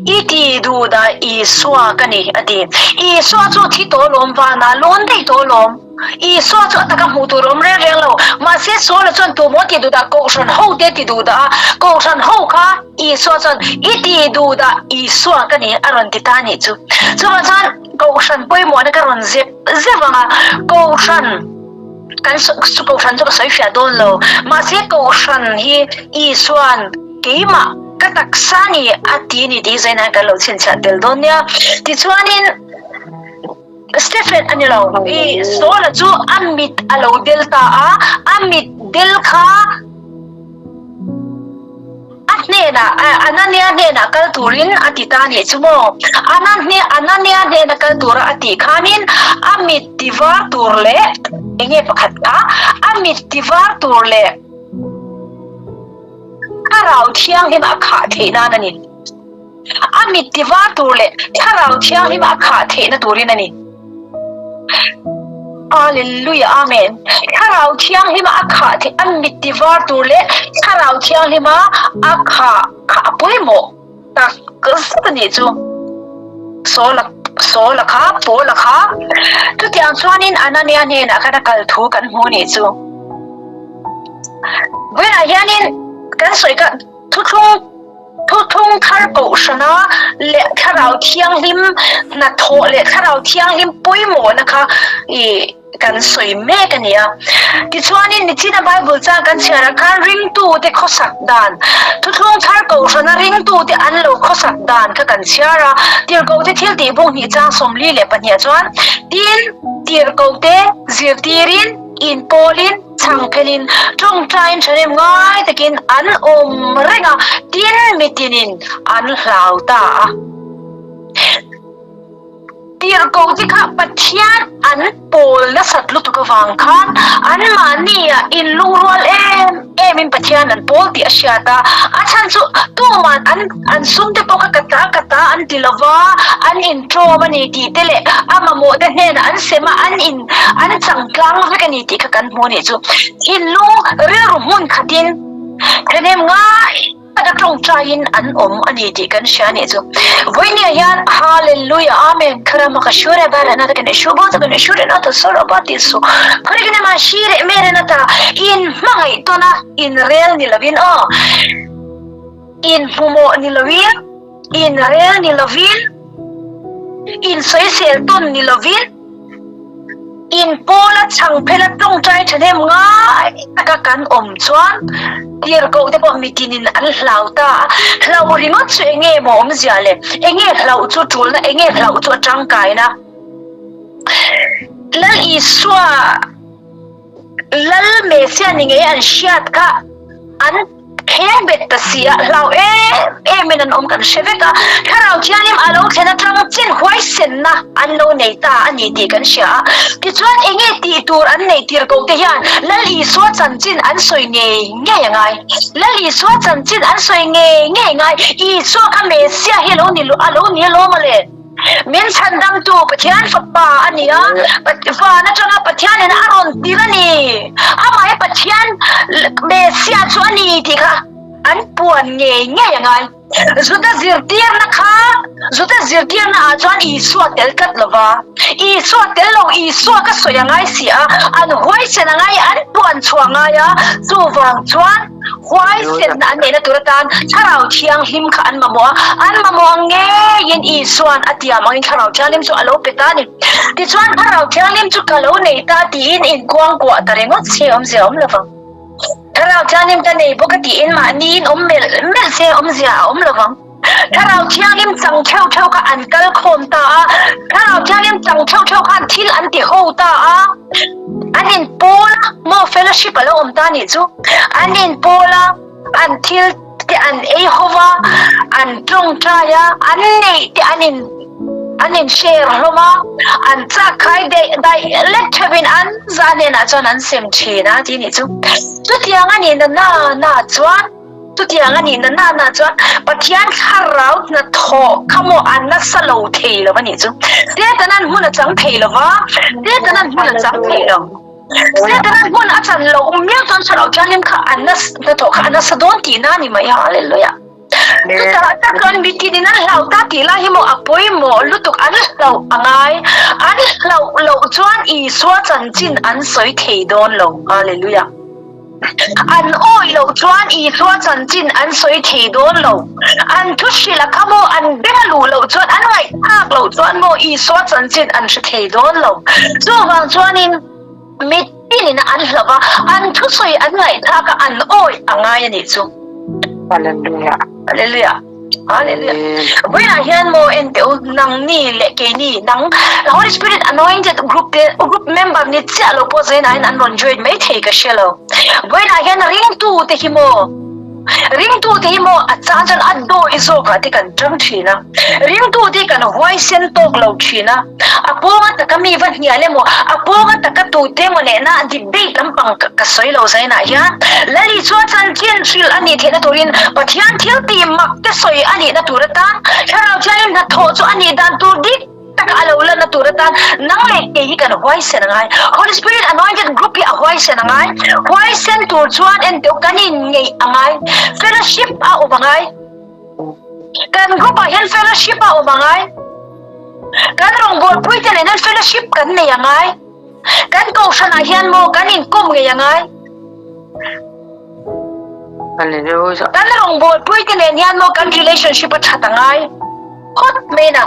I ti duh dah Isua ka ni, a ti. Isua chu thi tawh lawm, vanah lawn daih tawh lawm. Isua chu a taka hmuh tur awm reng reng lo. Mahse, Saula chuan tu maw ti duh dah Kohhran ho te ti duh dah a, Kohhran ho kha Isua chuan, I ti duh dah Isua ka ni, a rawn ti ta a nih chu. Chuvang chuan Kohhran pawimawhna ka rawn zep zep ang a, Kohhran. Kan kohhran chu ka sawi fiah dawn lo. Mahse kohhran hi Isua'n keimah ka taksa ni a ti ni tih zain hian kan lo chhinchhiah tel dawn nia. Tichuanin Stephen a ni lo, i Saula chu a mit a lo del ta a, a mit del kha A hnenah, Anania hnenah kal turin a ti ta nih chu maw? Anania hnena kal tura a tih khanin a mit tivar tur leh eng nge pakhat kha? A mit tivar tur leh Thlarau Thianghlim a khah theih nan a ni. A mit tivar tur leh Thlarau Thianghlim a khah theihna turin a ni. Hallelujah Amen. Thlarau Thianghlim a khah theih a mit tivar tur leh Thlarau Thianghlim a a khah kha a pawimawh tak zet a nih chu. Saula Saula kha Paula kha chutiang chuanin Anania hnenah khan a kal thu kan hmu nih chu. Vawiinah hianin kan sawi kha thuthlung Thuthlung thar kohhrana leh Thlarau Thianghlim hnathawh leh Thlarau Thianghlim pawimawhna kha ih kan sawi mek a ni a. Tichuanin nichina Bible chang kan chhiarah khan ringtute khawsak dan, Thuthlung thar kohhrana ringtute an lo khawsak dan kha kan chhiar a. Tirhkohte thil tih bung hnih chang 42 ah chuan, Tin, tirhkohte zirtirin, inpawlin, Chhang phelin tawngtaiin ṭhahnem ngai takin an awm reng a, tin mitinin an hlau ta a. Tirhkoh te kha Pathian an pawl nasat lutuk avang khan anmahnia inlungrual em emin Pathian an pawl tih a hriat a. A chhan chu tuman an an sum te pawh kha ka ta ka ta an ti lova, an inṭawm a ni tih te leh a mamawh te hnenah an sem a, an in an changtlang vek a ni tih kha kan hmu a nih chu. Thinlung rilru hmun khatin thahnem ngai. Taka tawngtaiin an awm a ni tih kan hria anih chu. Vawinia hian Hallelujah Amen Kharama ka shure bara na ta shu bo ta kan shure na ta soro ba ti su khore kene ma shire mere na ta in hmangaih tona in rel ni lovin aw in hmumo ni lovin in rel ni lovin in sawisel tawn ni lovin In pawla chhang phela tawngtai thahnem ngai taka kan awm chuan tirhkoh te pawh mitinin an hlau ta a, hlauh ringawt chu enge maw awmzia le? Enge hlauh chu tulna, enge hlauh chu a tangkaina? Lal Isua Lal Messiah ni ngei an hriat kha an Kheng bet ta si a, hlau em em in an awm kan hre vek a, Thlarau Thianghlim a lo thlen atang chin huaisenna an lo nei ta a ni tih kan hria a. Tichuan enge tih tur an neih tir ko te hian Lal Isua chanchin an sawi ngei ngei a ngai. Lal Isua chanchin an sawi ngei ngei ngai. Isua kha Messiah hi a lo ni a lo ni alawm a le. Min chhandamtu Pathian Fapa a ni a, van atanga Pathianin a rawn tir a ni. Amah hi Pathian Messiah chu a ni tih kha an puan ngei ngei a ngai. Juda zirtirna kha, Juda zirtirna ah chuan Isua tel tlat lo va, Isua tel lo Isua ka sawi a ngai si a, an huaisen a ngai, an puan chhuah a ngai a, chuvang chuan Huaisenna an neihna tur atan Thlarau Thianghlim kha an mamawh a, an mamawh ang ngeiin Isua'n a tiam angin Thlarau Thianghlim chu a lo pe ta a ni. Tichuan, Thlarau Thianghlim chu ka lo nei ta tiin inkuangkuah ta ringawt se awmzia a awm lo vang. Thlarau Thianghlim ka nei bawk a tiin mahniin awm melh melh se awmzia a awm lo vang. Thlarau Thianghlim chang theuh theuh kha an kal khawm ta a, Thlarau Thianghlim chang theuh theuh khan thil an ti ho ta a, an inpawl a, maw fellowship a lo awm ta nih chu, an inpawl a, an thil te an ei ho va, an tawngtai a, an neih te an in an in share hlawm a, an chak khai daih daih lek theuhin an za hnenah chuan an sem thin a tih nih chu. Chutiang a nih na na na chuan. Chutiang a nih na na na chuan Pathian thlarau hnathawh kha maw a nasa lo thei lo a nih chu. Setanan hmun a chang thei lo va, Setanan hmun a chang thei lo. Setanan hmun a chan lo miau chuan Thlarau Thianghlim kha a nasa hnathawh kha a nasa dawn tihna a ni mai a, Hallelujah. Chutah tak chuan mitinin an hlauh ta tih lai hi maw a pawimawh lutuk an hlauh a ngai. An hlauh loh chuan Isua chanchin an sawi thei dawn lo, Hallelujah. An awih loh chuan Isua chanchin an sawi thei dawn lo. An thu hrilh a kha maw, an beng a luh loh chuan, an ngaihthlak loh chuan maw Isua chanchin an hre thei dawn lo. Chuvang chuanin mitinin an hlauh a, an thusawi an ngaihthlak a, an awih a ngai a nih chu. Hallelujah. Hallelujah. Hallelujah. Vawiinah hian maw en teh u, nangni leh keini, nang Holy Spirit anointed group te, group member ni chiah lo pawh zainah hian an rawn join mai thei ka hre lo. Vawiinah hian ringtu te hi maw, ringtu te hi maw a chang chuan a dawi zawkah te kan tang thin a, ringtu te hi kan huaisen tawk lo thin a, a pawnga taka mi va hnial emaw, a pawnga taka tute emaw nena debate lampang ka sawi lo zainah hian Lali chuan chanchin hrilh a nih theihna turin Pathian thil tih mak te sawi a nihna tur atan Thlarau Thianghlim hnathawh chu a nih dan tur dik taka a lo lanna tur atan nang leh kei hi kan huaisen a ngai. Holy Spirit Anointed Group hi a huaisen a ngai. Huaisen tur chuan enteuh kan inngeih a ngai. Fellowship a awm a ngai. Kan group ah hian fellowship a awm a ngai. Kan rawngbawlpui te nen hian fellowship kan nei a ngai. Kan kohhran ah hian maw kan inkawm ngei a ngai. Hallelujah. Kan rawngbawlpui te nen hian maw kan relationship a that a ngai. Phawt mai na.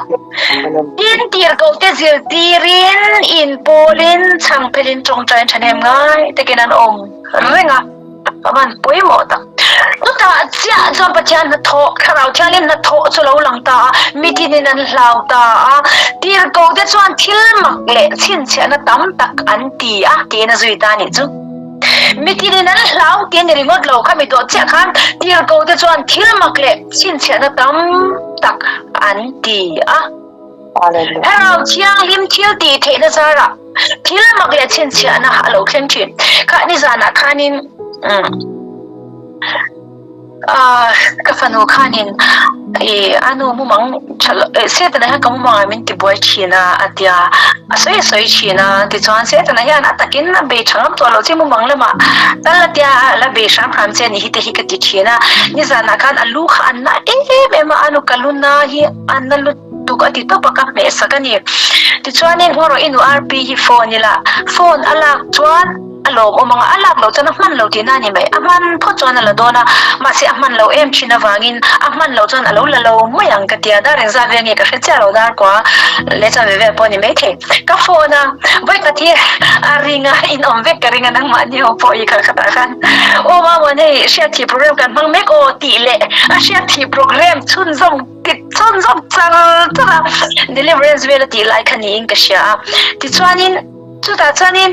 Tin tirhkoh te zirtirin inpawlin chhangphelin tawngtain thahnem ngai takin an awm reng a. A van pawimawh tak. Chutah chiah chuan Pathian hnathawh, Thlarau Thianghlim hnathawh chu lo lang ta a, mitinin an hlau ta a. Tirhkoh te chuan thil mak leh chhinchhiahna tam tak an ti a, tiin a zui ta a nih chu. Mitinin an hlau tih a ni ringawt lo, khami dawh chiah khan tirhkoh te chuan thil mak leh chhinchhiahna tam tak an ti a. Thlarau Thianghlim thil tih theihna zarah thil mak leh chhinchhiahna a lo thleng thin. Kha nizanah khanin ka fanu khanin i a nu mumang tha lo Setana hian ka mumangah min tibuai thin a a tia a sawi a sawi thin a tichuan Setana hian a takin a bei tha ngam tawh lo che mumang lamah tal a tia a la bei hram hram che a ni hi te hi ka ti thin a nizanah khan a lu kha a na em em a a nu ka lu na hi a na lut tuk a ti tawp a ka hmeh sak a ni. Tichuanin haw rawh i nu RP hi phone ila, phone a lak chuan a lawmawm ang a, a lak loh chuan a hman lo tihna a ni mai. A hman phawt chuan a la dawn a, mahse a hman lo em thin avangin a hman loh chuan a lo la lo mai ang ka ti a, dar engzat vel nge ka hre chiah lo, dar kua leh chuan ve vel pawh a ni maithei. Ka phone a, vawikhat hi a ring a, in awm vek ka ring a nangmahni ho pawh i khalkhatah khan aw Mamuan hei hriatthih program kan hmang mek aw tih leh a hriatthih program chhunzawm Chhunzawm char char a, deliverance vel a tih lai kha niin ka hria a. Tichuanin chutah chuanin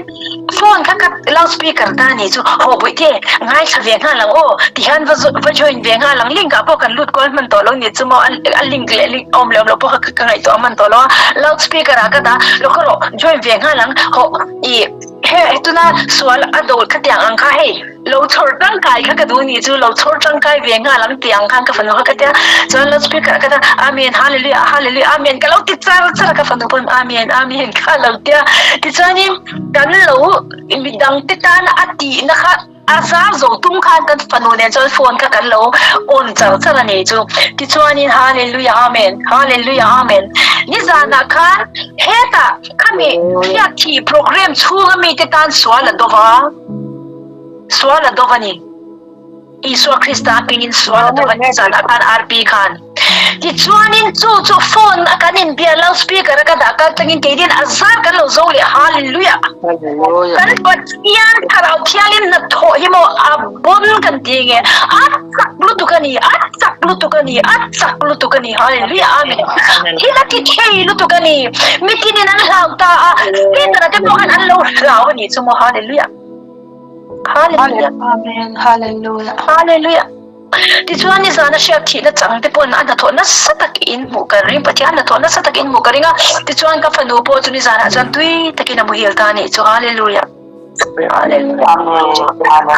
phone kha ka loud speaker ta ni chu haw buih te ngaithla ve nghal ang aw tihian va va join ve nghal ang link ah pawh kan lut kual hman tawh lo ni chu maw a link leh link awm leh awm loh pawh kha ka ngaihtuah hman tawh lo a loud speaker ah ka dah lawk erawh join ve nghal ang hawh ih he tuna sual a dawr khatiang ang kha hei. Lo chhawr tangkai kha ka duh ni chu lo chhawr tangkai ve nghal ang tih ang khan ka fanu kha ka tia chuan lo speaker ka ta Amen Hallelujah Hallelujah Amen ka lo ti char char a ka fanu pawn Amen Amen kha lo tia tichuanin kan lo midang te tana a tihna kha a zar zo tum khan kan fanu nen chuan phone kha kan lo on char char a ni chu tichuanin Hallelujah Amen Hallelujah Amen nizanah khan hetah khami hriatthih program chhunga mite tan sual a dova. Sual a dawk a ni. Isua Krista hmingin sual a dawk a ni zanah khan RP khan. Tichuanin chu chu phone a kan inbia loudspeaker a ka dah kal tangin keidin a zar kan lo zo leh Hallelujah. Kan Pathian Thlarau Thianghlim hnathawh hi maw a bon kan ti nge a chak lutuk a ni a chak lutuk a ni a chak lutuk a ni Hallelujah Amen. Thil a ti thei lutuk a ni. Mitinin an hlau ta a Satan-a te pawh khan an lo hlau a ni chu maw Hallelujah. Hallelujah. Amen. Hallelujah. Hallelujah. Tichuan ni zana hriat thihna chang te pawn a hnathawh nasa tak in hmuh ka ring Pathian hnathawh nasa tak in hmuh ka ring a tichuan ka fanu pawh chu ni zanah chuan tui takin a muhil ta anih chu Hallelujah. Hallelujah.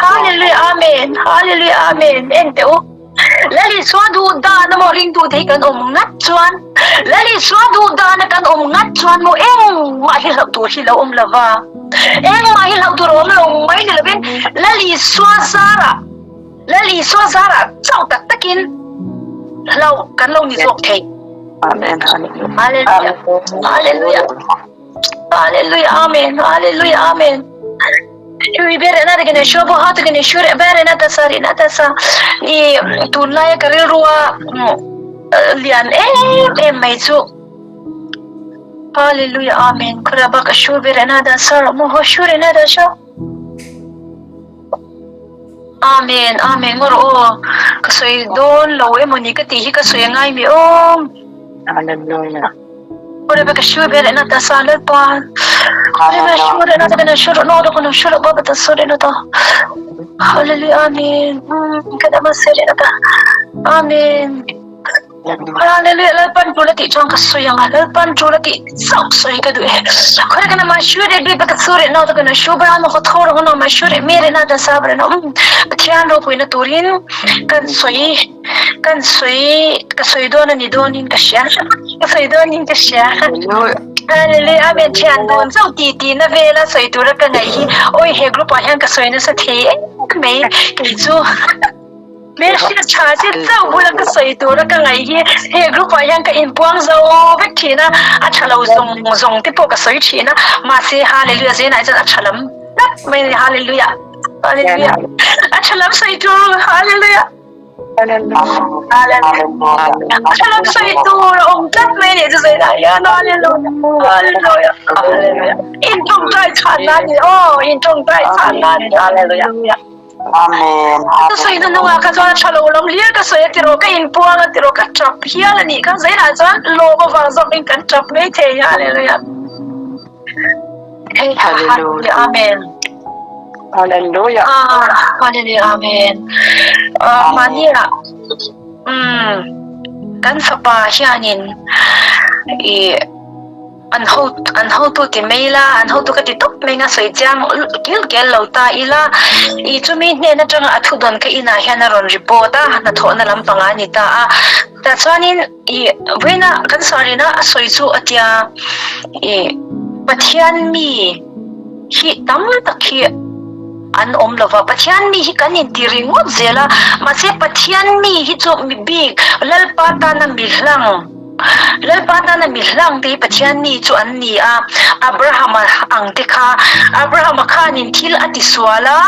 Hallelujah. Amen. Hallelujah. Amen. En teh u. Lal Isua duh dan emaw ringtu te hi kan awm ngat chuan Lal Isua duh dana kan awm ngat chuan maw engmah hi hlauh tur hi lo awm lo va, engmah hi hlauh tur a awm lo mai ni lovin Lal Isua zarah Lal Isua zarah chauh tak takin hlauh kan lo ni zawk thei. Amen. Hallelujah. Hallelujah. Hallelujah. Amen. Hallelujah. Amen. I tunlaia ka rilrua lian em em mai chu Hallelujah Amen Khurabak Ashur Berenada Sar Moho Shurenada Sha Amen Amen ngawr aw ka sawi dawn lo emawni ka tih hi ka sawi angai mi aw Hallelujah Amen. Hallelujah Lalpan tul a tih chuan ka sawi ang a Lalpan tul a tih chauh sawi ka duh e Khawre kana ma shure bi pa ka sure na ta kana shubra no ko thor na ma shure mere na ta sabra na um Pathian ropuina turin kan sawi Kan sawi ka sawi dawn a ni dawnin ka hria ka sawi dawnin ka hria Hallelujah Amen thian dawn chauh ti ti na vela sawi tura ka ngaih hi awi he group ah hian ka sawi nasa thei em mai kei chu hmelhriat tha che chauh bula ka sawi tura ka ngaih hi he group ah hian ka inpuang zo vek thin a a tha lo zawng zawng te pawh ka sawi thin a mahse Hallelujah zenah chuan a tha lam tlat mai a ni Hallelujah Hallelujah a tha lam sawi tur Hallelujah Thlalak sawi tur a awm tlat mai nih chu sawi dah hian Hallelujah Hallelujah Hallelujah in tawngtai chhan na ni aw in tawngtai chhan na ni Hallelujah Amen Ka sawi na hnungah kha chuan tha lo lam hlir ka sawi a tiraw ka inpuang a tiraw ka tap hial a nih kha zainah chuan lawm avang zawkin kan tap mai thei Hallelujah Hallelujah. Amen. Hallelujah. Ah, hallelujah. Amen. Ah, mahnia um kan fapa hianin i An ho an hotu ti mai ila, an hotu ka ti tawp mai nga sawi chiang kil kel lo ta ila, i chumi hnen atanga a thudawn kha inah hian a rawn report a, hnathawhna lampang a ni ta a. Tah chuanin i vawiina kan sarina a sawi chu a tia i Pathian mi hi tam tak hi an awm lo va, Pathian mi hi kan inti ringawt zel a, mahse Pathian mi hi chu mi bik Lalpa tana mi hlang, Lalpa tana mi hlang te hi Pathian mi chu an ni a, Abrahama ang te kha, Abrahama khanin thil a tisual a,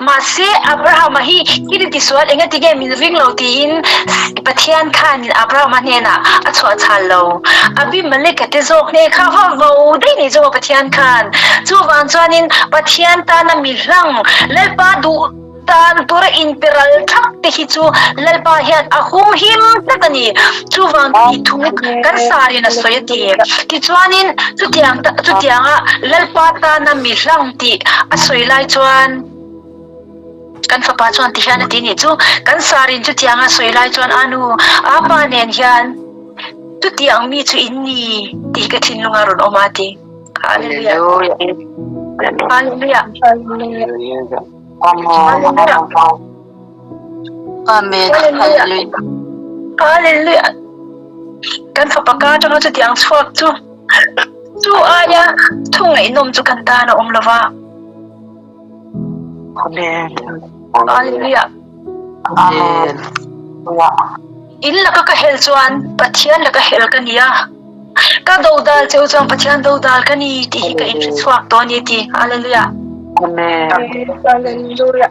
mahse Abrahama hi thil i tisual eng ati nge min ring lo tiin Pathian khanin Abrahama hnenah a chhuah chhal lo. Abimeleka te zawk hne kha va vo daih nei zawk a Pathian khan. Chuvang chuanin Pathian tana mi hlang Lalpa duh Tan tura inperal thak te hi chu Lalpa hian a humhim tlat a ni. Chuvang tih thu kan sarin a sawi a ti. Tichuanin chutiang chutianga Lalpa tana mi hlang tih a sawi lai chuan kan fapa chuan ti hian a ti nih chu. Kan sarin chutianga sawi lai chuan a nu, a pa nen hian chutiang mi chu in ni tih ka thinlung a rawn awm a ti. Hallelujah. Hallelujah. Hallelujah. Amen. Hallelujah. Hallelujah. Kan fapa ka atanga chutiang chhuak chu chu aia thu ngaihnawm chu kan tan a awm lova. Amen. Hallelujah. Amen. In laka ka hel chuan Pathian laka hel ka ni a. Ka dodal cheu chuan Pathian dodal ka ni tih hi ka inhre chhuak tawh a ni ti. Hallelujah. Amen. Hallelujah.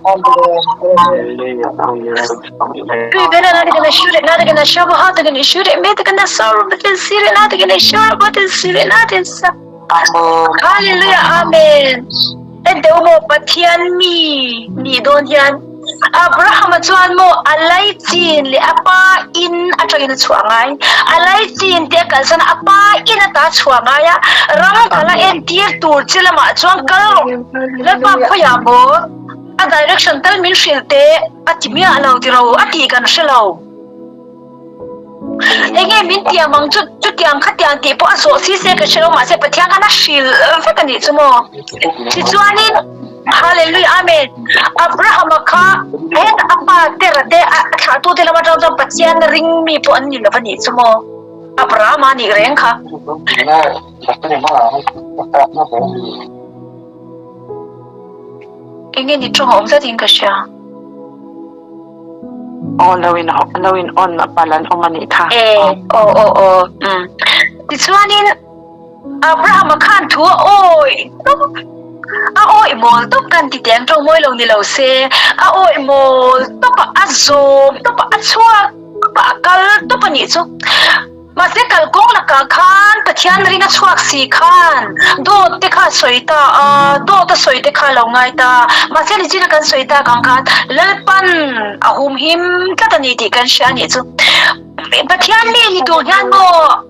Hallelujah. Amen. En teh u maw Pathian mi nih dawn hian Abrahama chuan maw a laichin leh a pa in atangin a chhuah ngai. A laichin te a kalsan a, a pa in ata a chhuah ngai a, ram kal a entir tur che lamah chuan kal rawh. Lalpa khawiah maw a direction tal min hrilh teh a ti miah lo tiro a tih kan hre lo. Enge min tiam ang chu chutiang khatiang tih pawh a zawh si se ka hre lo mahse Pathian khan a hrilh vek a nih chu maw. Tichuanin Hallelujah Amen Abrahama kha heta a pa tera te a thlahtute lam atang chuan Pathian ring mi pawh an ni lo a nih chu maw. Abrahama a nih reng kha. Enge ni tawng a awm tlatin ka hria. Aw lo in lo in on a pal an awm a nih kha. E aw aw aw umm tichuanin Abrahama khan thu a awi tawp a awi mawl tawp kan ti teng tawng mawi lo ni lo se a awi mawl tawp a a zawm tawp a a chhuak tawp a a kal tawp a nih chu. Mahse kalkawng lakah khan Pathian ring a chhuak si khan dawt te kha a sawi ta a, dawt a sawi te kha a lo ngai ta. Mahse nichina kan sawi tak ang khan Lalpan a humhim tlat a ni tih kan hria a nih chu. Pathian mi ni tur hian maw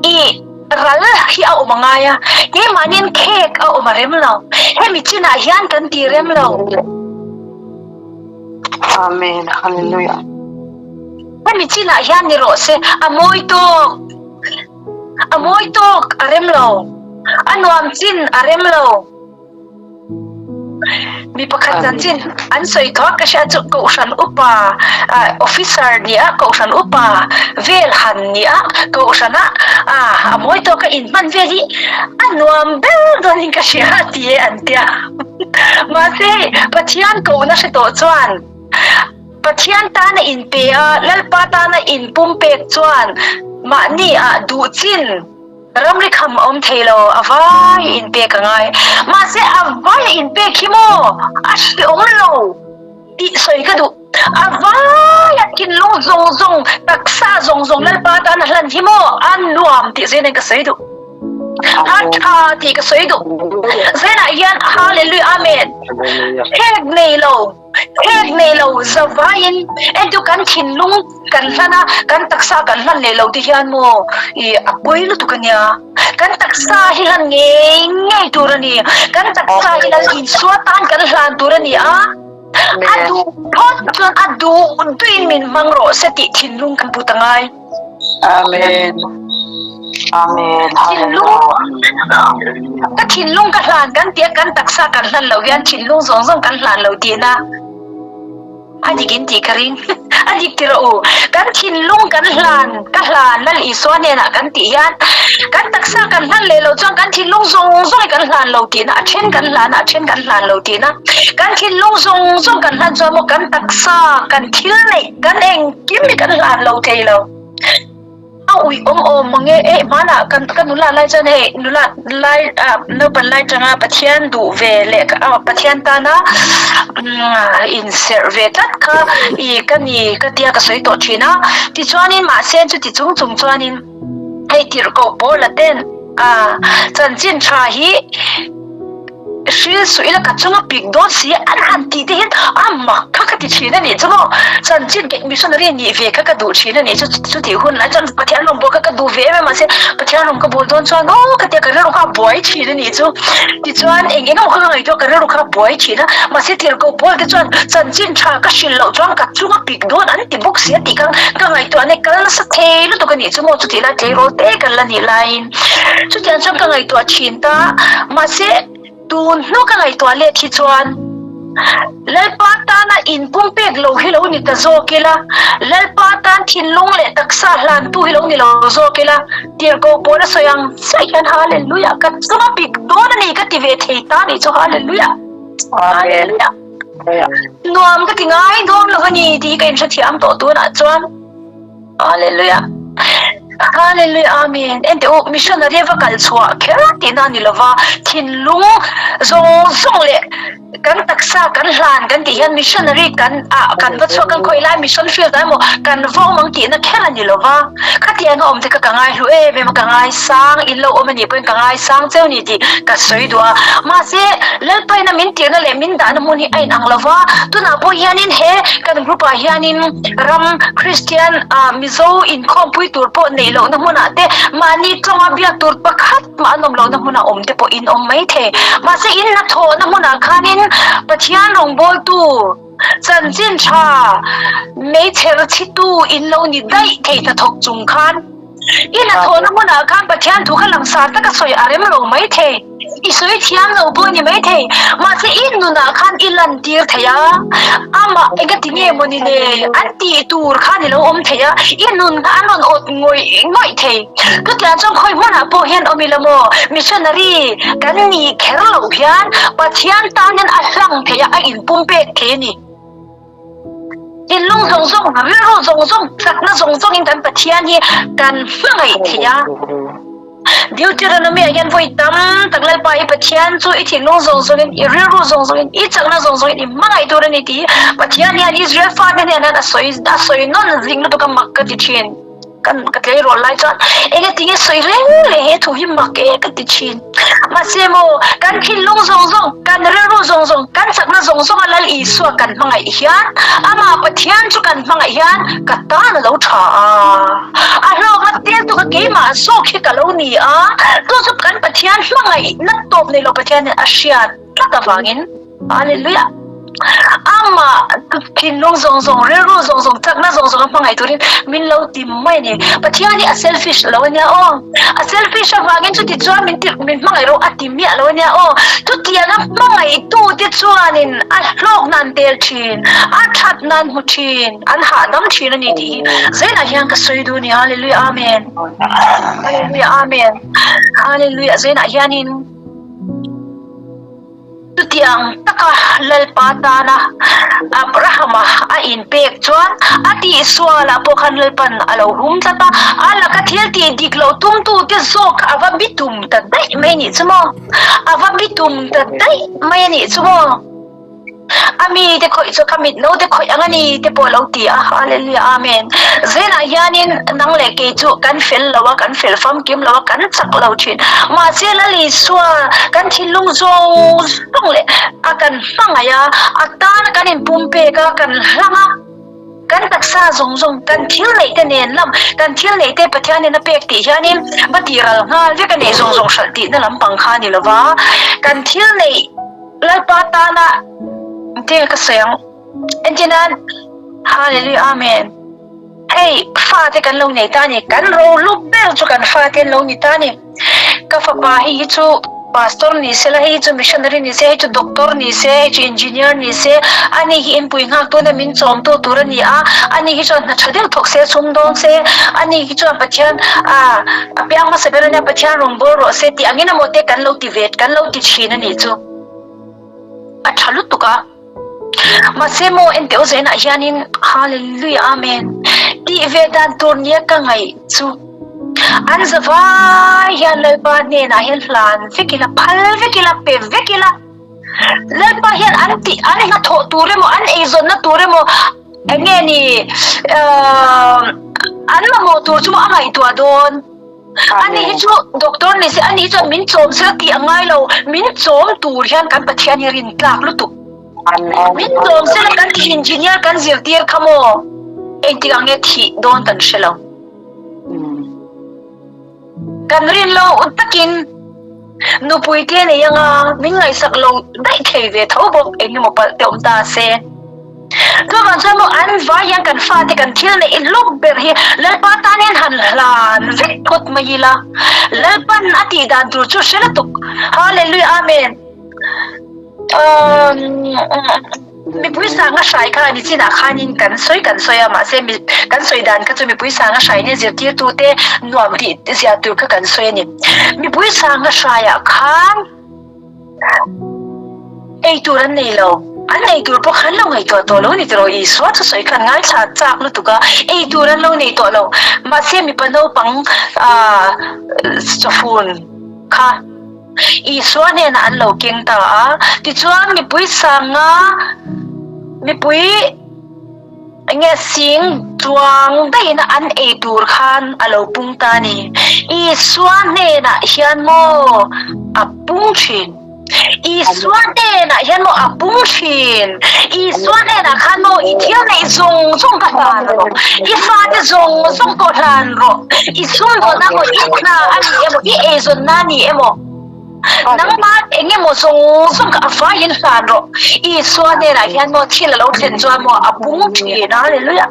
i ral hi a awm a ngai a, keimahniin khek a awm a rem lo. Hemi chinah hian kan ti rem lo. Amen. Hallelujah. Hemi chinah hian ni rawh se, a mawi tawk, a mawi tawk a rem lo, a nuam chin a rem lo. Mi pakhat chanchin an sawi tawh ka hria chu Kohhran upa officer nia Kohhran upa vel han nia Kohhrana a mawi tawk a inhman vel hi a nuam ber dawnin ka hria a ti e an tia. Mahse hei Pathian kohna hre tawh chuan Pathian tana inpe a, Lalpa tana inpumpek chuan mahni ah duh chin ramri kham a awm thei lo, a vai inpek a ngai. Mahse a vai inpek hi maw a hreawm lo tih sawi ka duh. A vai a thinlung zawng zawng, taksa zawng zawng Lalpa tana hlan hi maw a nuam tih zel in ka sawi duh. A tha tih ka sawi duh. Zenah hian Hallelujah Amen. Khek nei lo. Khek nei lo zavaiin entu kan thinlung kan hlan a, kan taksa kan hlan leh lo te hian maw i a pawi lutuk a nia. Kan taksa hi hlan ngei ngei tur a ni. Kan taksa hi lal Isua tan kan hlan tur a ni a. A duh phawt chuan a duh duhin min hmang rawh se tih thinlung kan put a ngai. Amen. Amen. Thinlung ka thinlung ka hlan kan tia kan taksa kan hlan lo hian thinlung zawng zawng kan hlan lo tihna a dik in tih ka ring. A dik ti rawh u. Kan thinlung kan hlan ka hlan Lal Isua hnenah kan tih hian kan taksa kan hlan leh loh chuan kan thinlung zawng zawng hi kan hlan lo tihna a then kan hlan a a then kan hlan lo tihna kan thinlung zawng zawng kan hlan chuan maw kan taksa kan thil neih kan engkim hi kan hlan lo thei lo. A uih awm awm mang e, eh hmanah kan ka nula lai chuan hei nula lai ah naupan lai tanga Pathian duh ve leh ah Pathian tana inserh ve tlat kha i ka ni ka tia ka sawi tawh thin a, tichuanin mahse chuti chung chung chuanin hei tirhkoh Paula ten ah chanchin tha hi Hril suh ila ka chunga pik dawn si a, an han tih te hian a mak kha ka ti thin a nih chu maw? Chanchin kei missionary nih ve kha ka duh thin a nih chu, chutih hun lai chuan Pathian rawn bawl kha ka duh ve em em mahse Pathian rawn ka bawl dawn chuan aw ka tia ka rilru kha a buai thin a nih chu. Tichuan eng eng emaw kha ka ngaihtuah ka rilru kha a buai thin a, mahse tirhkoh pawl te chuan chanchin tha ka hrilh loh chuan ka chunga pik dawn an ti bawk si a tih kha ka ngaihtuah ania kal nasa thei lutuk a nih chu maw chutih lai tleirawl te kan la nih laiin. Chutiang chuan ka ngaihtuah thin ta, mahse tun hnu ka ngaihtuah let hi chuan Lalpa tana inpumpek lo hi lo ni ta zawk ila, Lalpa tan thinlung leh taksa hlantu hi lo ni lo zawk ila, tirhkoh pawl a sawi ang chiah hian Hallelujah ka chunga pik dawn a ni ka ti ve thei ta nih chu Hallelujah Hallelujah Nuam ka ti ngai dawn lo a ni tih hi ka inhrethiam tawh tunah chuan. Hallelujah. Hallelujah Amen. Ente u missionary va kal chhuah kher tihna a ni lova, thinlung zawng zawng leh kan taksa kan hlan kan tih hian missionary kan ah kan va chhuak kan khawih lai mission field ah emaw kan va awm ang tihna kher a ni lova, khatiang a awm te kha ka ngai hlu em em a, ka ngai sang in lo awm a nih pawhin ka ngai sang cheu ni tih ka sawi duh a. Mahse Lalpaina min tirhna leh min dahna hmun hi a inang lova, tunah pawh hianin he kan group ah hianin Ram Kristian ah Mizo inkhawmpui tur pawh neih lohna hmunah te mahni tawnga biak tur pakhat mah an awm lohna hmunah awm te pawh in awm mai thei. Mahse in hnathawhna hmunah khanin Pathian rawngbawltu chanchin tha meichher chhitu in lo ni daih thei hnathawk chung khan I hnathawhna hmunah khan Pathian thu kha langsar taka sawi a rem lo mai thei. I sawi thiam lo pawh a ni mai thei. Mahse i nunah khan i lantir thei a, amah engati nge maw ni le an tih tur khan i lo awm thei a, i nun kha an rawn awt ngawih ngawih thei. Chutiang chuan khawi hmunah pawh hian awm ila maw, missionary kan nih kher loh hian Pathian tan hian a hlang thei a, a inpumpek thei a ni. Thinlung zawng zawng, rilru zawng zawng, chakna zawng zawngin kan Pathian hi kan hmangaih thei a. Deuteronomy ah hian vawi tam tak Lalpa i Pathian chu i thinlung zawng zawngin, i rilru zawng zawngin, i chakna zawng zawngin i hmangaih tur a ni tih hi Pathian hian Israel fate hnenah hian a sawi a sawi nawn zing lutuk a mak ka ti thin. Kan ka tleirawl lai chuan enge tinge sawi reng leh he thu hi mak e ka ti thin. Mahse maw kan thinlung zawng zawng, kan rilru zawng zawng, kan chakna zawng zawng a Lal Isua kan hmangaih hian amah Pathian chu kan hmangaih hian ka tan a lo tha a. A hlawkna tel tu kha keimah zawk hi ka lo ni a, chu chu kan Pathian hmangaihna tawp nei lo Pathian hian a hriat tlat avangin. Hallelujah! Amah thinlung zawng zawng, rilru zawng zawng, chakna zawng zawng a hmangaih turin min lo ti mai a ni. Pathian hi a selfish lo a nia aw. A selfish avangin chuti chuan min ti min hmangaih rawh a ti miah lo a nia aw. Chutianga hmangaihtute chuanin a hlawk nan tel thin, a that nan hmu thin, an hahdam thin a ni tih hi Zainah hian ka sawi duh a ni. Hallelujah Amen. Hallelujah Amen. Hallelujah Zainah hianin. Chutiang taka Lalpa tana Abrahama a inpek chuan a tihsualah pawh khan Lalpan a lo hum tlat a, a laka thil tih dik loh tumtute zawk kha a va bitum ta daih mai a nih chu maw? A va bitum ta daih mai a nih chu maw? A mite khawih chu ka mit naute khawih ang a ni te pawh a lo ti a, Hallelujah Amen. Zenah hianin nang leh kei chu kan fel lo a, kan fel famkim lo a, kan chak lo thin. Mahse Lal Isua kan thinlung zawng zawng leh a kan hmangaih a, a tana kan inpumpek a, kan hlang a, kan taksa zawng zawng, kan thil neih te nen lam, kan thil neih te Pathianin a pek tih hianin va tih ral nghal vek a neih zawng zawng hralh tihna lampang kha a ni lo va, kan thil neih Lalpa tana te ka sawi ang. Entir nan, Hallelujah Amen. Hei fate kan lo nei ta a ni, kan rohlu ber chu kan fate an lo ni ta a ni. Ka fapa hei hi chu pastor ni se la, hei hi chu missionary ni se, hei chu doctor ni se, hei chu engineer ni se, ani hi inpui nghak tuna min chawmtu tur a ni a, ani hi chuan hna tha deuh thawk se, sum dawn se, ani hi chuan Pathian ah a piang hmasa ber a nia, Pathian rawn bawl rawh se tih angin emaw te kan lo ti ve, kan lo ti thin a nih chu. A tha lutuk a. Mahse maw enteh aw zainah hianin Hallelujah Amen tih ve dan tur nia ka ngaih chu an zavai hian Lalpa hnenah hian hlan vek ila, phal vek ila, pe vek ila. Lalpa hian an tih an hnathawh tur emaw an eizawnna tur emaw eng nge ni an mamawh tur chu a ngaihtuah dawn. Ani hi chu doctor ni se, ani hi chuan min chawm se tih a ngai lo, min chawm tur hian kan Pathian hi rin tlak lutuk. Min chawm se la kan tih engineer kan zirtir kha maw engtik ang nge thih dawn kan hre lo. Kan rin lo takin nupui te nei anga min ngaihsak lo daih thei ve tho bawk engemaw palh te awm ta se. Chuvang chuan maw an vai hian kan fate kan thil neih lawk ber hi Lalpa tan hian han hlan vek phawt mai ila, Lalpan a tih dan tur chu hre lutuk. Hallelujah Amen. Mipui sanga hrai kha ni chinah khanin kan sawi kan sawi a, mahse kan sawi dan kha chu mipui sanga hrai nia zirtirtute nuam tih zia tur kha kan sawi a ni. Mipui sanga hraiah khan Ei tur an nei lo. An ei tur pawh kha an lo ngaihtuah tawh lo ni tiraw? Isua thusawi khan ngaithla chak lutuk a, ei tur an lo nei tawh lo. Mahse mipa naupang ah chawfun kha Isua hnenah an lo keng ta a. Tichuan mipui sanga mipui Enge sing chuang daihin an ei tur khan a lo pung ta ni. Isua hnenah hian maw a pung thin. Isua hnenah hian maw a pung thin. Isua hnenah khan maw i thil neih zawng zawng ka hlan rawh. I fate zawng zawng pawh hlan rawh. I sumdawnna maw i hna a ni emaw i eizawnna a ni emaw. Nangmah eng emaw zawng zawng kha a faiin hlan rawh. Isua hnenah hian maw thil a lo thlen chuan maw a pung thin. Hallelujah.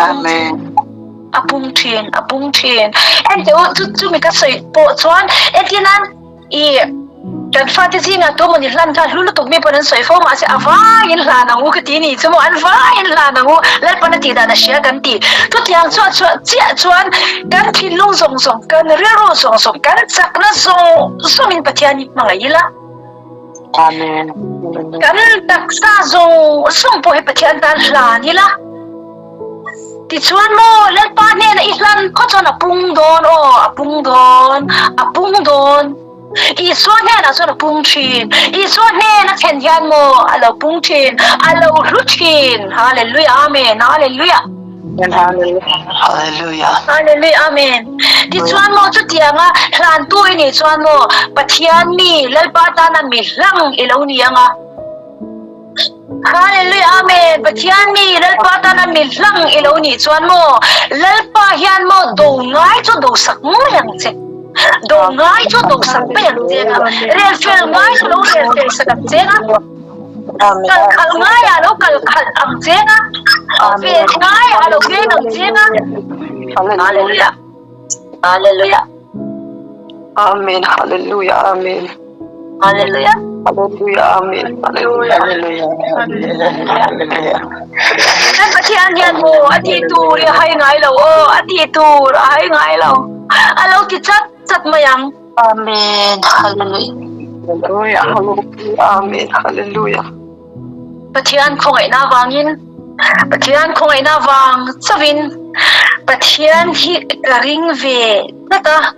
Amen. A pung thin, a pung thin. Enteh u, chu chumi ka sawi pawh chuan entirnan i kan fate zingah tu mawni hlan kha hlu lutuk mi pawn an sawi fo mahse a vaiin hlan ang u ka ti ni chu maw an vaiin hlan ang u Lalpan a tih dan a hria kan ti. Chutiang chuah chuah chiah chuan Kan thinlung zawng zawng, kan rilru zawng zawng, kan chakna zawng zawngin Pathian hi hmangaih ila. Amen. Kan taksa zawng zawng pawh hi Pathian tan hlan ila. Tichuan maw Lalpa hnena i hlan khaw chuan a pung dawn aw, a pung dawn, a pung dawn. Isua hnenah chuan a pung thin. Isua hnena thlen hian maw a lo pung thin, a lo hlu thin. Hallelujah, Amen, Hallelujah. Hallelujah. Hallelujah, Amen. Tichuan maw chutianga hlantu i nih chuan maw Pathian mi Lalpa tana mi hlang i lo ni anga. Hallelujah Amen Pathian mi Lalpa tana mi hlang i lo nih chuan maw Lalpa hian maw do ngai chu do sak mai ang che do ngai chu do sak mai ang che nga rel fel ngai chu lo rel fel sak ang che nga kal khalh ngai ah lo kal khalh ang che nga ven ngai ah lo ven ang che nga Hallelujah Hallelujah Amen Hallelujah Amen Hallelujah. Hallelujah. Amen. Hallelujah. Hallelujah. Kan Pathian hian maw a tih tur i a hai ngai lo aw, a tih tur a hai ngai lo. A lo ti chat chat mai ang. Amen. Hallelujah. Hallelujah. Hallelujah. Amen. Hallelujah. Pathian khawngaihna vangin Pathian khawngaihna vang chauhin Pathian hi ka ring ve tlat a.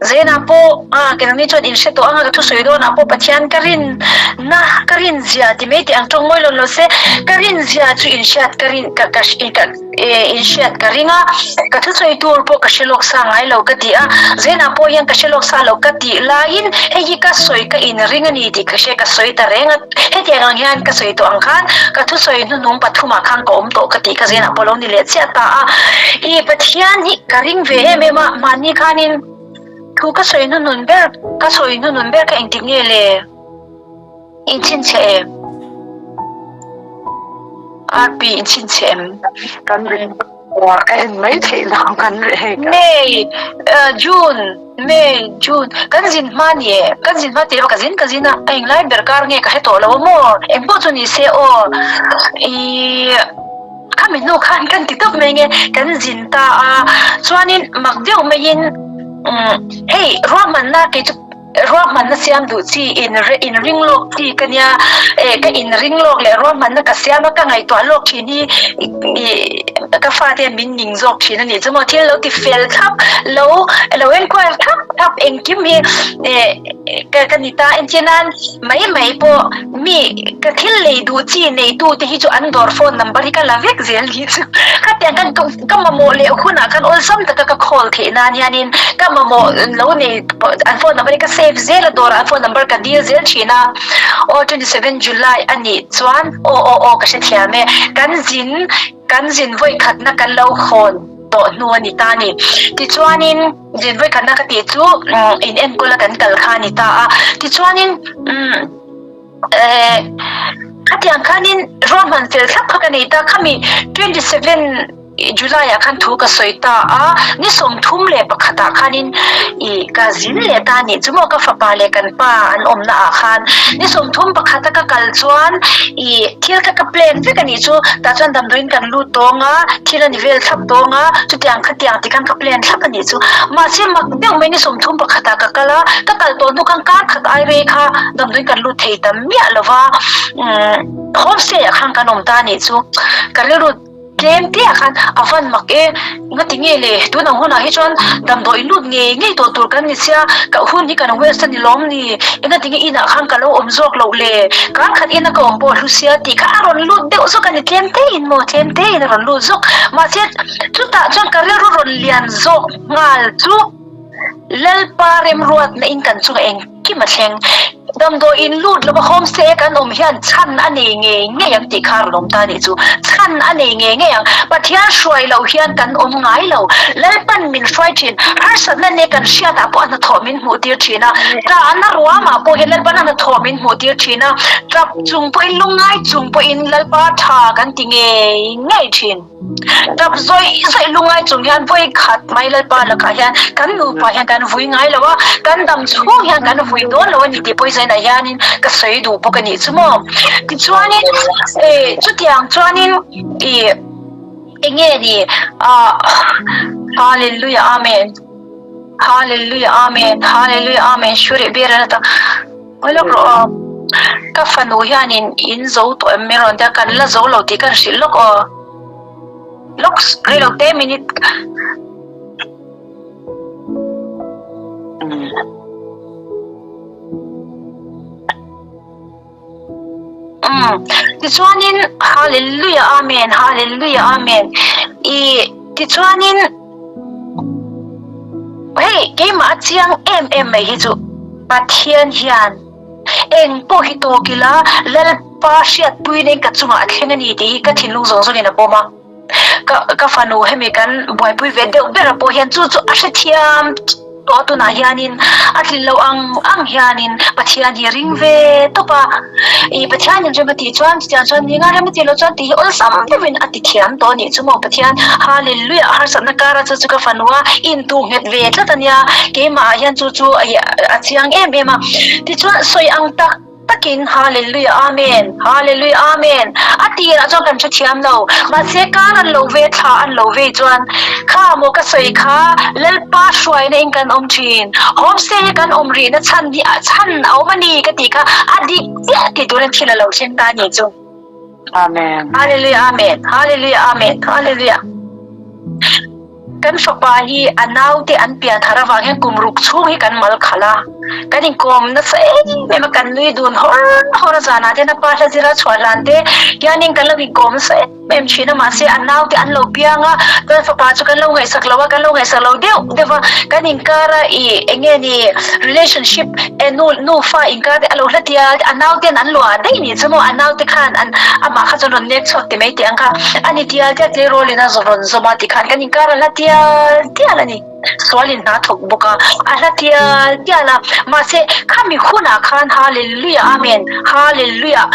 Zenah pawh a keimahni chuan in hre tawh anga ka thusawi dawnah pawh Pathian ka rin na ka rin zia ti mai teh ang tawng mawi lo lo se ka rin zia chu in hriat ka rin ka ka ka in hriat ka ring a ka thusawi tur pawh ka hre lawk sa ngai lo ka ti a Zenah pawh hian ka hre lawk sa lo ka tih laiin hei hi ka sawi ka in ring a ni tih ka hria ka sawi ta reng a hetiang ang hian ka sawi tawh ang khan ka thusawi hnuhnung pathumah khan ka awm tawh ka tih ka Zenah pawh lo ni leh chiah ta a i Pathian hi ka ring ve em em a, mahni khanin thu ka sawi hnunun ber, ka sawi hnunun ber kha engtik nge le? Inchhinchhe em? RP inchhinchhe em? Kan ring. A en mai theih lo kan reh hei. May, June, May, June kan zin hma ni e, kan zin hma tih erawh ka zin ka zin a, a englai ber kar nge ka hre tawh lo a maw? Engpawh chu ni se aw, ih khami hnu khan kan ti tawp mai nge kan zin ta a, chuanin mak deuh maiin hei ruahmanna kei chu Ruahmanna siam duh chi in in ring lawk chi ka nia, eh ka in ring lawk leh ruahmanna ka siam a, ka ngaihtuah lawk thin hi ih ka fate hian min ning zawk thin a nih chu maw, thil lo ti fel thlap lo lo enkual thlap thlap engkim hi eh ka ka ni ta entir nan mai mai pawh mi ka thil lei duh chi neitu te hi chu an dawr phone number hi ka la vek zel ni chu khatiang khan ka ka mamawh leh hunah khan awlsam taka ka call theih nan hianin ka mamawh lo nei An phone number hi ka save zel a, dawrah an phone number ka dil zel thin a, aw 27 July a nih chuan aw aw aw ka hrethiam e, kan zin kan zin vawi khatna kan lo hawn tawh hnu a ni ta a ni. Tichuanin zin vawi khatna ka tih chu in enkawl a kan kal kha a ni ta a, tichuanin umm. Eh, khatiang khanin ruahman fel thlap kha ka nei ta, khami 27 July ah khan thu ka sawi ta a, ni 31 ah khanin i ka zin leh ta a nih chu maw ka fapa leh kan pa an awmna ah khan ni 31 a ka kal chuan i thil kha ka plan vek a nih chu, tah chuan damdawiin kan lut tawng a, thil a ni vel thlap tawng a, chutiang khatiang ti khan ka plan thlap a nih chu, mahse mak deuh mai ni 31 ah ka kal a, ka kal tawh hnu khan kar khat ai rei kha damdawiin kan lut thei ta miah lo va, umm homestay ah khan kan awm ta a nih chu, ka rilru tlem te ah khan a van mak e, ngati nge le tun ang hunah hi chuan damdawiin lut ngei ngei tawh tur kan ni sia, ka hun hi kan waste a ni lawm ni, engati nge inah khan ka lo awm zawk loh le, kar khat ina ka awm pawh hlu sia tih kha a rawn lut deuh zawk a ni tlem te in maw tlem te in a rawn lut zawk, mahse chutah chuan ka rilru rawn lian zawk nghal chu. Lalpa remruatna in kan chunga engkim a thleng. Damdawi in lut lova homestay a kan awm hian chhan a nei ngei ngei ang tih kha a rawn awm ta a nih chu. Chhan a nei ngei ngei ang. Pathian hruai loh hian kan awm ngai lo. Lalpan min hruai thin. Harsatna nen kan hriatah pawh a hnathawh min hmuh tir thin a. Tahna ruamah pawh hian Lalpan a hnathawh min hmuh tir thin a. Tap chung pawhin lungngai chung pawhin Lalpa tha kan ti ngei ngei thin. Tap zawih zawih lungai chung hian vawi khat mai Lalpa lakah hian kan nupa hian kan vui ngai lo a, kan dam chhung hian kan vui dawn lo a ni tih pawisa inah hianin ka sawi duh bawk a nih chu maw. Tichuanin eh chutiang chuanin ih eng nge ni ah Hallelujah Amen Hallelujah Amen Hallelujah Amen Shuri Bera ta. Ngawi lawk rawh aw. Ka fanu hianin in zo tawh em mai rawn tia, kan la zo lo tih ka hrilh lawk aw. Lawk rei lo te minute. Umm tichuanin Hallelujah Amen Hallelujah Amen I tichuanin hei keimah a chiang em em mai hi chu Pathian hian eng pawh hi tawk ila Lalpa hriatpui nen ka chungah a thleng a ni tih hi ka thinlung zawng zawngin a pawm a. Ka ka fanu hemi kan buaipui ve deuh ber a pawh hian chu chu a hrethiam tawh a tunah hianin a tlin loh ang ang hianin Pathian hi a ring ve tawp a, ih Pathianin rem a tih chuan chutiang chuan ni nga rem a tih loh chuan tih hi awlsam deuhin a ti thiam tawh a nih chu maw Pathian Hallelujah harsatna kara chu chu ka fanu a intuh nghet ve tlat a nia keimah ah hian chu chu a chiang em em a tichuan sawi ang tak Takin Hallelujah Amen Hallelujah Amen a tirah chuan kan hrethiam lo mahse kar an lo ve thla an lo vei chuan kha maw ka sawi kha Lalpa hruaina in kan awm thin homestay hi kan awm rihna chhan hi a chhan a awm a ni ka tih kha a dik chiah tih turin thil a lo thleng ta a ni chu. Amen. Hallelujah Amen Hallelujah Amen Hallelujah. Kan fapa hi a naute an pian thar avang hian kum ruk chhung hi kan mal khalh a, kan inkawm nasa em em a, kan nui dun hawr hawr a, zanah te na pa hla zira chhuah hlan te hianin kan lo inkawm nasa em em thin a, mahse a naute an lo piang a, kan fapa chu kan lo ngaihsak lo a, kan lo ngaihsak lo deuh deuh a, kan inkar a ih eng nge ni relationship e nu nufa inkar te a lo hla tial a nauten an luah daih nih chu maw a naute khan an amah kha chuan rawn nek chhuak ti mai teh ang kha a ni tial tial tleirawl in a rawn zawm a tikhan kan inkar a hla tial tial a ni sual in hna thawk bawk a a hla tial tial a mahse khami hunah khan hallelujah amen hallelujah.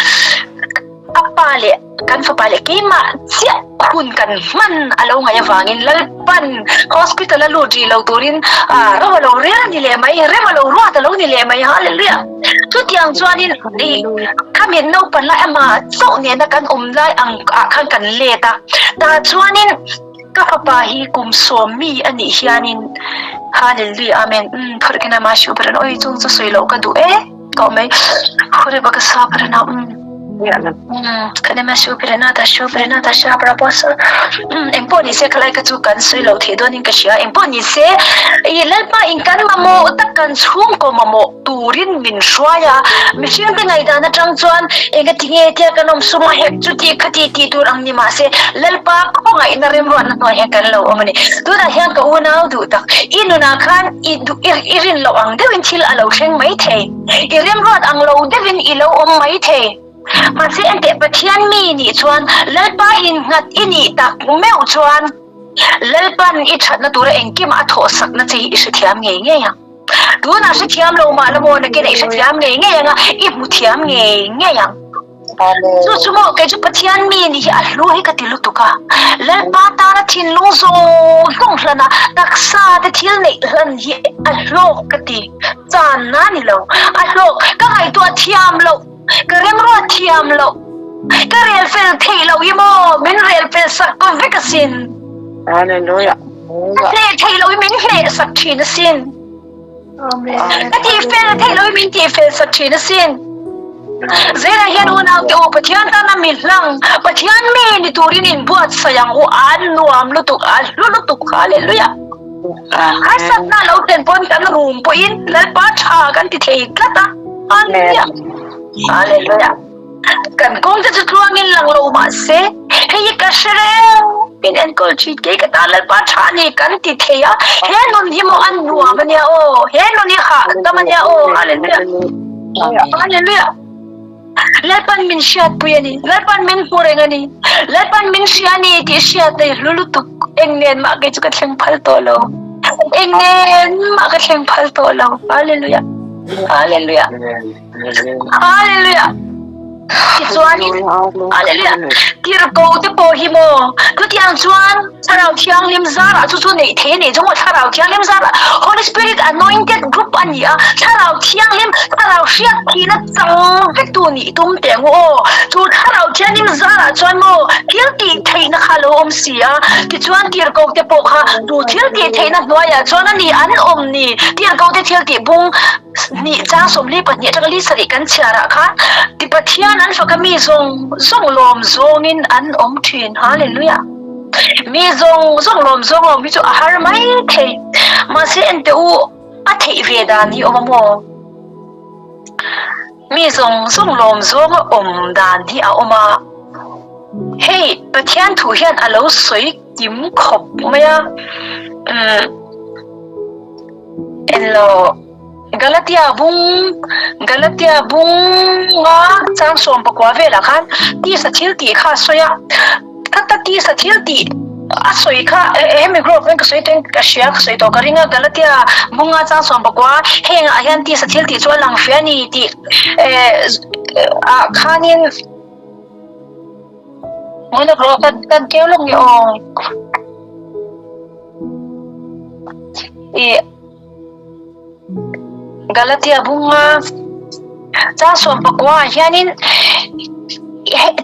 A pa leh kan fapa leh keimah chiah hun kan hman a lo ngaih avangin Lalpan hospital a lut rih lo turin ro a lo rel a ni leh mai, rem a lo ruat a lo ni leh mai, Hallelujah! Chutiang chuanin ih khami naupan lai amah chauh nena kan awm lai ang ah khan kan let a, tah chuanin ka fapa hi kum sawm mi a nih hianin Hallelujah Amen umm phawrhkena mahse uparan awi chung chu sawi loh ka duh e. Tawh mai Huri baka sa parana um Khanema shu pirana ta shu pirana ta sha para pawh um engpawh ni se khalai ka chu kan sawi loh theih dawn in ka hria engpawh ni se i lalpa in kan mamawh tak kan chhungkaw mamawh turin min hruai a mihring te ngaihdan atang chuan engati nge tia kan awm sum a hek chuti khati tih tur ang ni mahse lalpa khawngaihna remruatna hnuai hian kan lo awm a ni tunah hian ka unau duh tak i nunah khan I duh i rin loh ang deuhin thil a lo thleng mai thei. I remruat ang lo deuhin i lo awm mai thei. Mahse enteh Pathian mi nih chuan Lalpa innghat i nih tak meuh chuan Lalpan i thatna tura engkim a thawhsakna che hi i hrethiam ngei ngei ang. Tunah hrethiam lo mah la maw nakinah i hrethiam ngei ngei ang a, i hmu thiam ngei ngei ang. Chu chu maw kei chu Pathian mi nih hi a hlu hi ka ti lutuk a, Lalpa tana thinlung zawng zawng hlan a, taksa te thil neih hlan hi a hlawk ka ti, chan na ni lo, a hlawk, ka ngaihtuah thiam loh, ka remruat thiam loh, ka rel fel theih loh hi maw min rel fel sak vek asin. Hallelujah. Ka hneh theih loh hi min hneh sak thin asin. Ka tih fel theih loin min tih fel sak thin asin. Zela hian unaute u Pathian tana mi hlang, Pathian mi ni turin in buatsaih ang u, an nuam lutuk, a hlu lutuk, Hallelujah. Harsatna lo thlen pawn kan rum pawhin Lalpa tha kan ti thei tlat a, Hallelujah. Hallelujah. Kan kawng te chu tluangin lang lo mahse hei hi ka hre reng min enkawl thin kei ka tan Lalpa tha a ni kan ti thei a, he nun hi maw a nuam a nia aw, he nun hi hahdam a nia aw, Hallelujah, Hallelujah. Lalpan min hriatpui a ni, Lalpan min hmu reng a ni, Lalpan min hria a ni tih hriat nei hlu lutuk eng nen mah kei chu ka thleng phal tawh lo, eng nen mah ka thleng phal tawh lo, Hallelujah, Hallelujah. Hallelujah! Tichuanin, Hallelujah! Tirhkoh te pawh hi maw, chutiang chuan Thlarau Thianghlim zarah chu chu neih thei a nih chu maw, Thlarau Thianghlim zarah Holy Spirit anointed group a ni a, Thlarau Thianghlim, Thlarau hriat thihna chang vektu nih tum teh ang u aw. Chu Thlarau Thianghlim zarah chuan maw thil tih theihna kha a lo awm si a, tichuan tirhkoh te pawh kha chu thil tih theihna hnuaiah chuan a ni an awm ni, tirhkoh te thil tih bung Hnih chang 42 atanga li sarih kan chhiarah khan ti Pathian an faka mi zawng zawng lawm zawngin an awm thin. Hallelujah! Mi zawng zawng lawm zawng awm hi chu a har mai thei. Mahse enteh u a theih ve dan hi awm a maw? Mi zawng zawng lawm zawnga awm dan hi a awm a. Hei Pathian thu hian a lo sawi kim khawp mai a. Umm. Enlo, Galatia bung, Galatia bunga chang 14 velah khan tisa thil tih kha a sawi a, khata tisa thil tih a sawi kha hemi group hian ka sawi tawhin ka hria ka sawi tawh ka ring a, Galatia bunga chang 19 hengah hian tisa thil tih chu a lang hria a ni tih ah khanin kan keu lawk nge aw. I Galatia bunga chang 19 ah hianin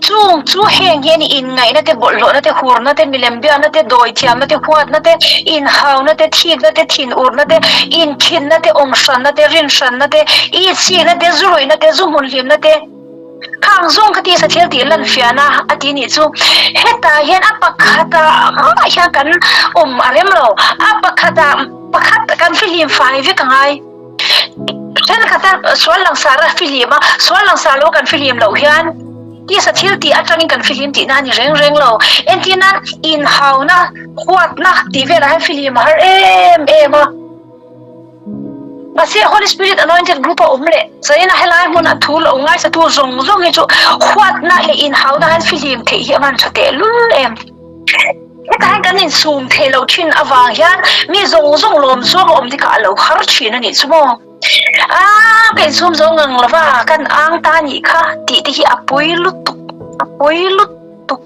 chung chu heng hian inngaihna te, bawlhhlawhna te, hurna te, milem biakna te, dawithiamna te, huatna te, inhauna te, thikna te, thinurna te, inkhinna te, awmhranna te, rinhranna te, itsikna te, zuruihna te, zu hmunhlimna te, Khang zawng ka tisa thil tih lan fiahna a ti nih chu. Hetah hian a pakhatah mah hian kan awm a rem lo. A pakhatah pakhat kan fihlim fai vek a ngai. Thenkhat a sual langsar a fihlim a, sual langsar lo kan fihlim loh hian tisa thil tih atangin kan fihlim tihna a ni reng reng lo. Entirnan inhauna, huatna tih velah hian fihlim a har em em a. Mahse Holy Spirit anointed group a awm leh zaina helai hmun a thu lo ngaisatu zawng zawng hi chu huatna leh inhauna hian fihlim theih hi a van tha teh lul em. Hetah hian kan insum theih loh thin avang hian mi zawng zawng lawm zawng a awm dikah a lo har thin a nih chu maw. A ka insum zo ngang lova kan ang ta nih kha tih te hi a pui lutuk. A pawi lutuk.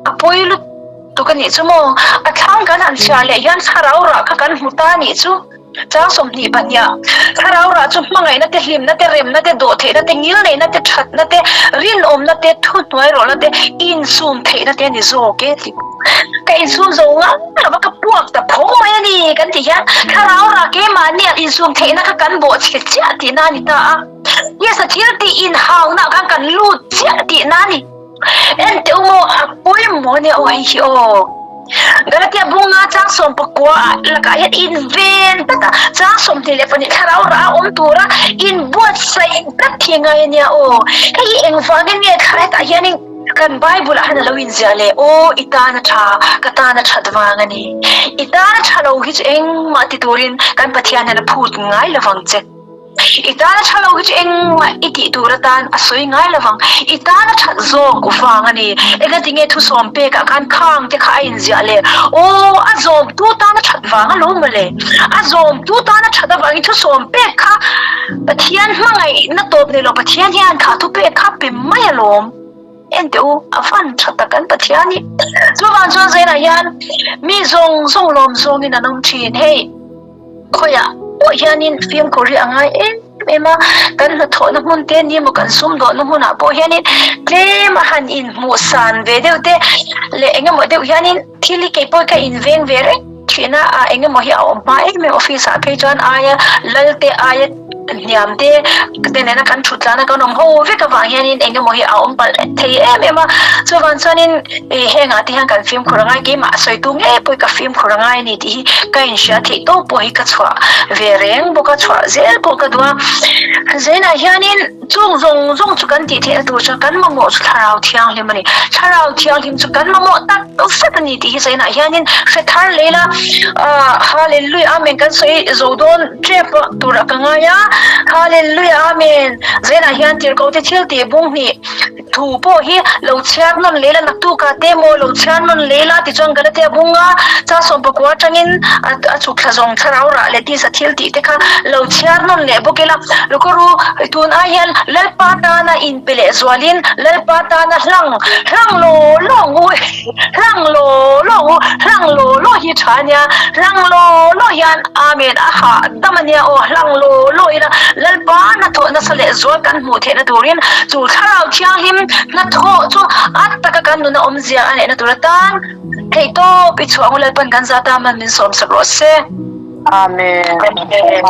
A pawi lutuk a nih chu maw? A thlang kan han chhiar leh hian thlarau rah kha kan hmu ta a nih chu. Chang 22 Thlarau rah chu hmangaihna te, hlimna te, remna te, dawhtheihna te, ngilneihna te, thatna te, rinawmna te, thuhnuairawhna te, insum theihna te a ni zawk e tih. Ka insum zo ngang lova ka puak ta phawng mai a ni kan tih hian thlarau rah keimahnia insum theihna kha kan bawhchhe chiah tihna a ni ta a. Yes, a thil tih inhauna khan kan lut chiah tihna a ni. Enteh u maw, a pawimawh ania aw hei hi aw. Galatia bunga chang 19 ah lakah hian inven tlat a, chang 22 thlarau rah a awm tura inbuatsaih tlat hi ngai ania aw. Hei hi engvangin nge thla hetah hianin kan Bible ah hian a lo inziah le? Aw, i tan a tha, ka tan a that vang a ni. I tan a tha lo hi chu engmah ti turin kan Pathian hian a phut ngai lovang che. I tan a tha lo hi chu engmah i tih tur atan a sawi ngai lo vang. I tan a that zawk vang a ni. Engati nge thusawm pekah khan khang te kha a inziah le? Aw, a zawmtu tan a that vang alawm mawle. A zawmtu tan a that avangin thusawm pek kha Pathian hmangaihna tawp nei lo Pathian hian kha thupek kha pe mai alawm. Enteh u, a van tha tak an Pathian hi. Chuvang chuan Zainah hian mi zawng zawng lawm zawngin an awm thin. Hei. Khawiah pawh hianin fimkhur hi a ngai em em a, kan hnathawhna hmun te ni emaw kan sumdawhna hmunah pawh hianin tlem a han inhmuh san ve deuh te leh eng emaw deuh hianin thil hi kei pawh ka inveng ve reng thin a, ah eng emaw hi a awm hma em em office ah phei chuan aia lal te aia hniam te te nena kan thut tlana kan awm ho vek avang hianin eng emaw hi a awm palh thei em em a, chuvang chuanin ih hengah te hian kan fimkhur a ngai keimah a sawi tu ngei pawh hi ka fimkhur a ngai a ni tih hi ka inhria theih tawk pawh hi ka chhuah ve reng bawk a, chhuah zel pawh ka duh a, Zainah hianin chung zawng zawng chu kan tih theihna tur chuan kan mamawh chu thlarau thianghlim a ni, thlarau thianghlim chu kan mamawh tak zet a ni tih hi Zainah hianin hre thar leh ila, ah Hallelujah Amen kan sawi zo dawn tep turah ka ngai a, Hallelujah Amen Zainah hian tirhkoh te thil tih bung hnih Thu pawh hi lo chhiar nawn leh la naktukah te maw lo chhiar nawn leh la tichuan Galatia bunga cha 19 atangin a chhuk thla zawng thlarau rah leh tisa thil tih te kha lo chhiar nawn leh bawk ila. Lukawru tun ai hian Lalpa tana inpe leh zualin Lalpa tana hlang hlang law law ngu hlang law law ngu hlang law law hi tha ania hlang law law hian Amen a hah dam ania aw hlang law law ila Lalpa hnathawh nasa leh zual kan hmuh theihna turin chu thlarau thianghlim hnathawh chu a taka kan nuna awmzia a neihna tur atan theihtawp i chhuah ang u Lalpan kan zata man min sawmsak rawh se. Amen. Amen.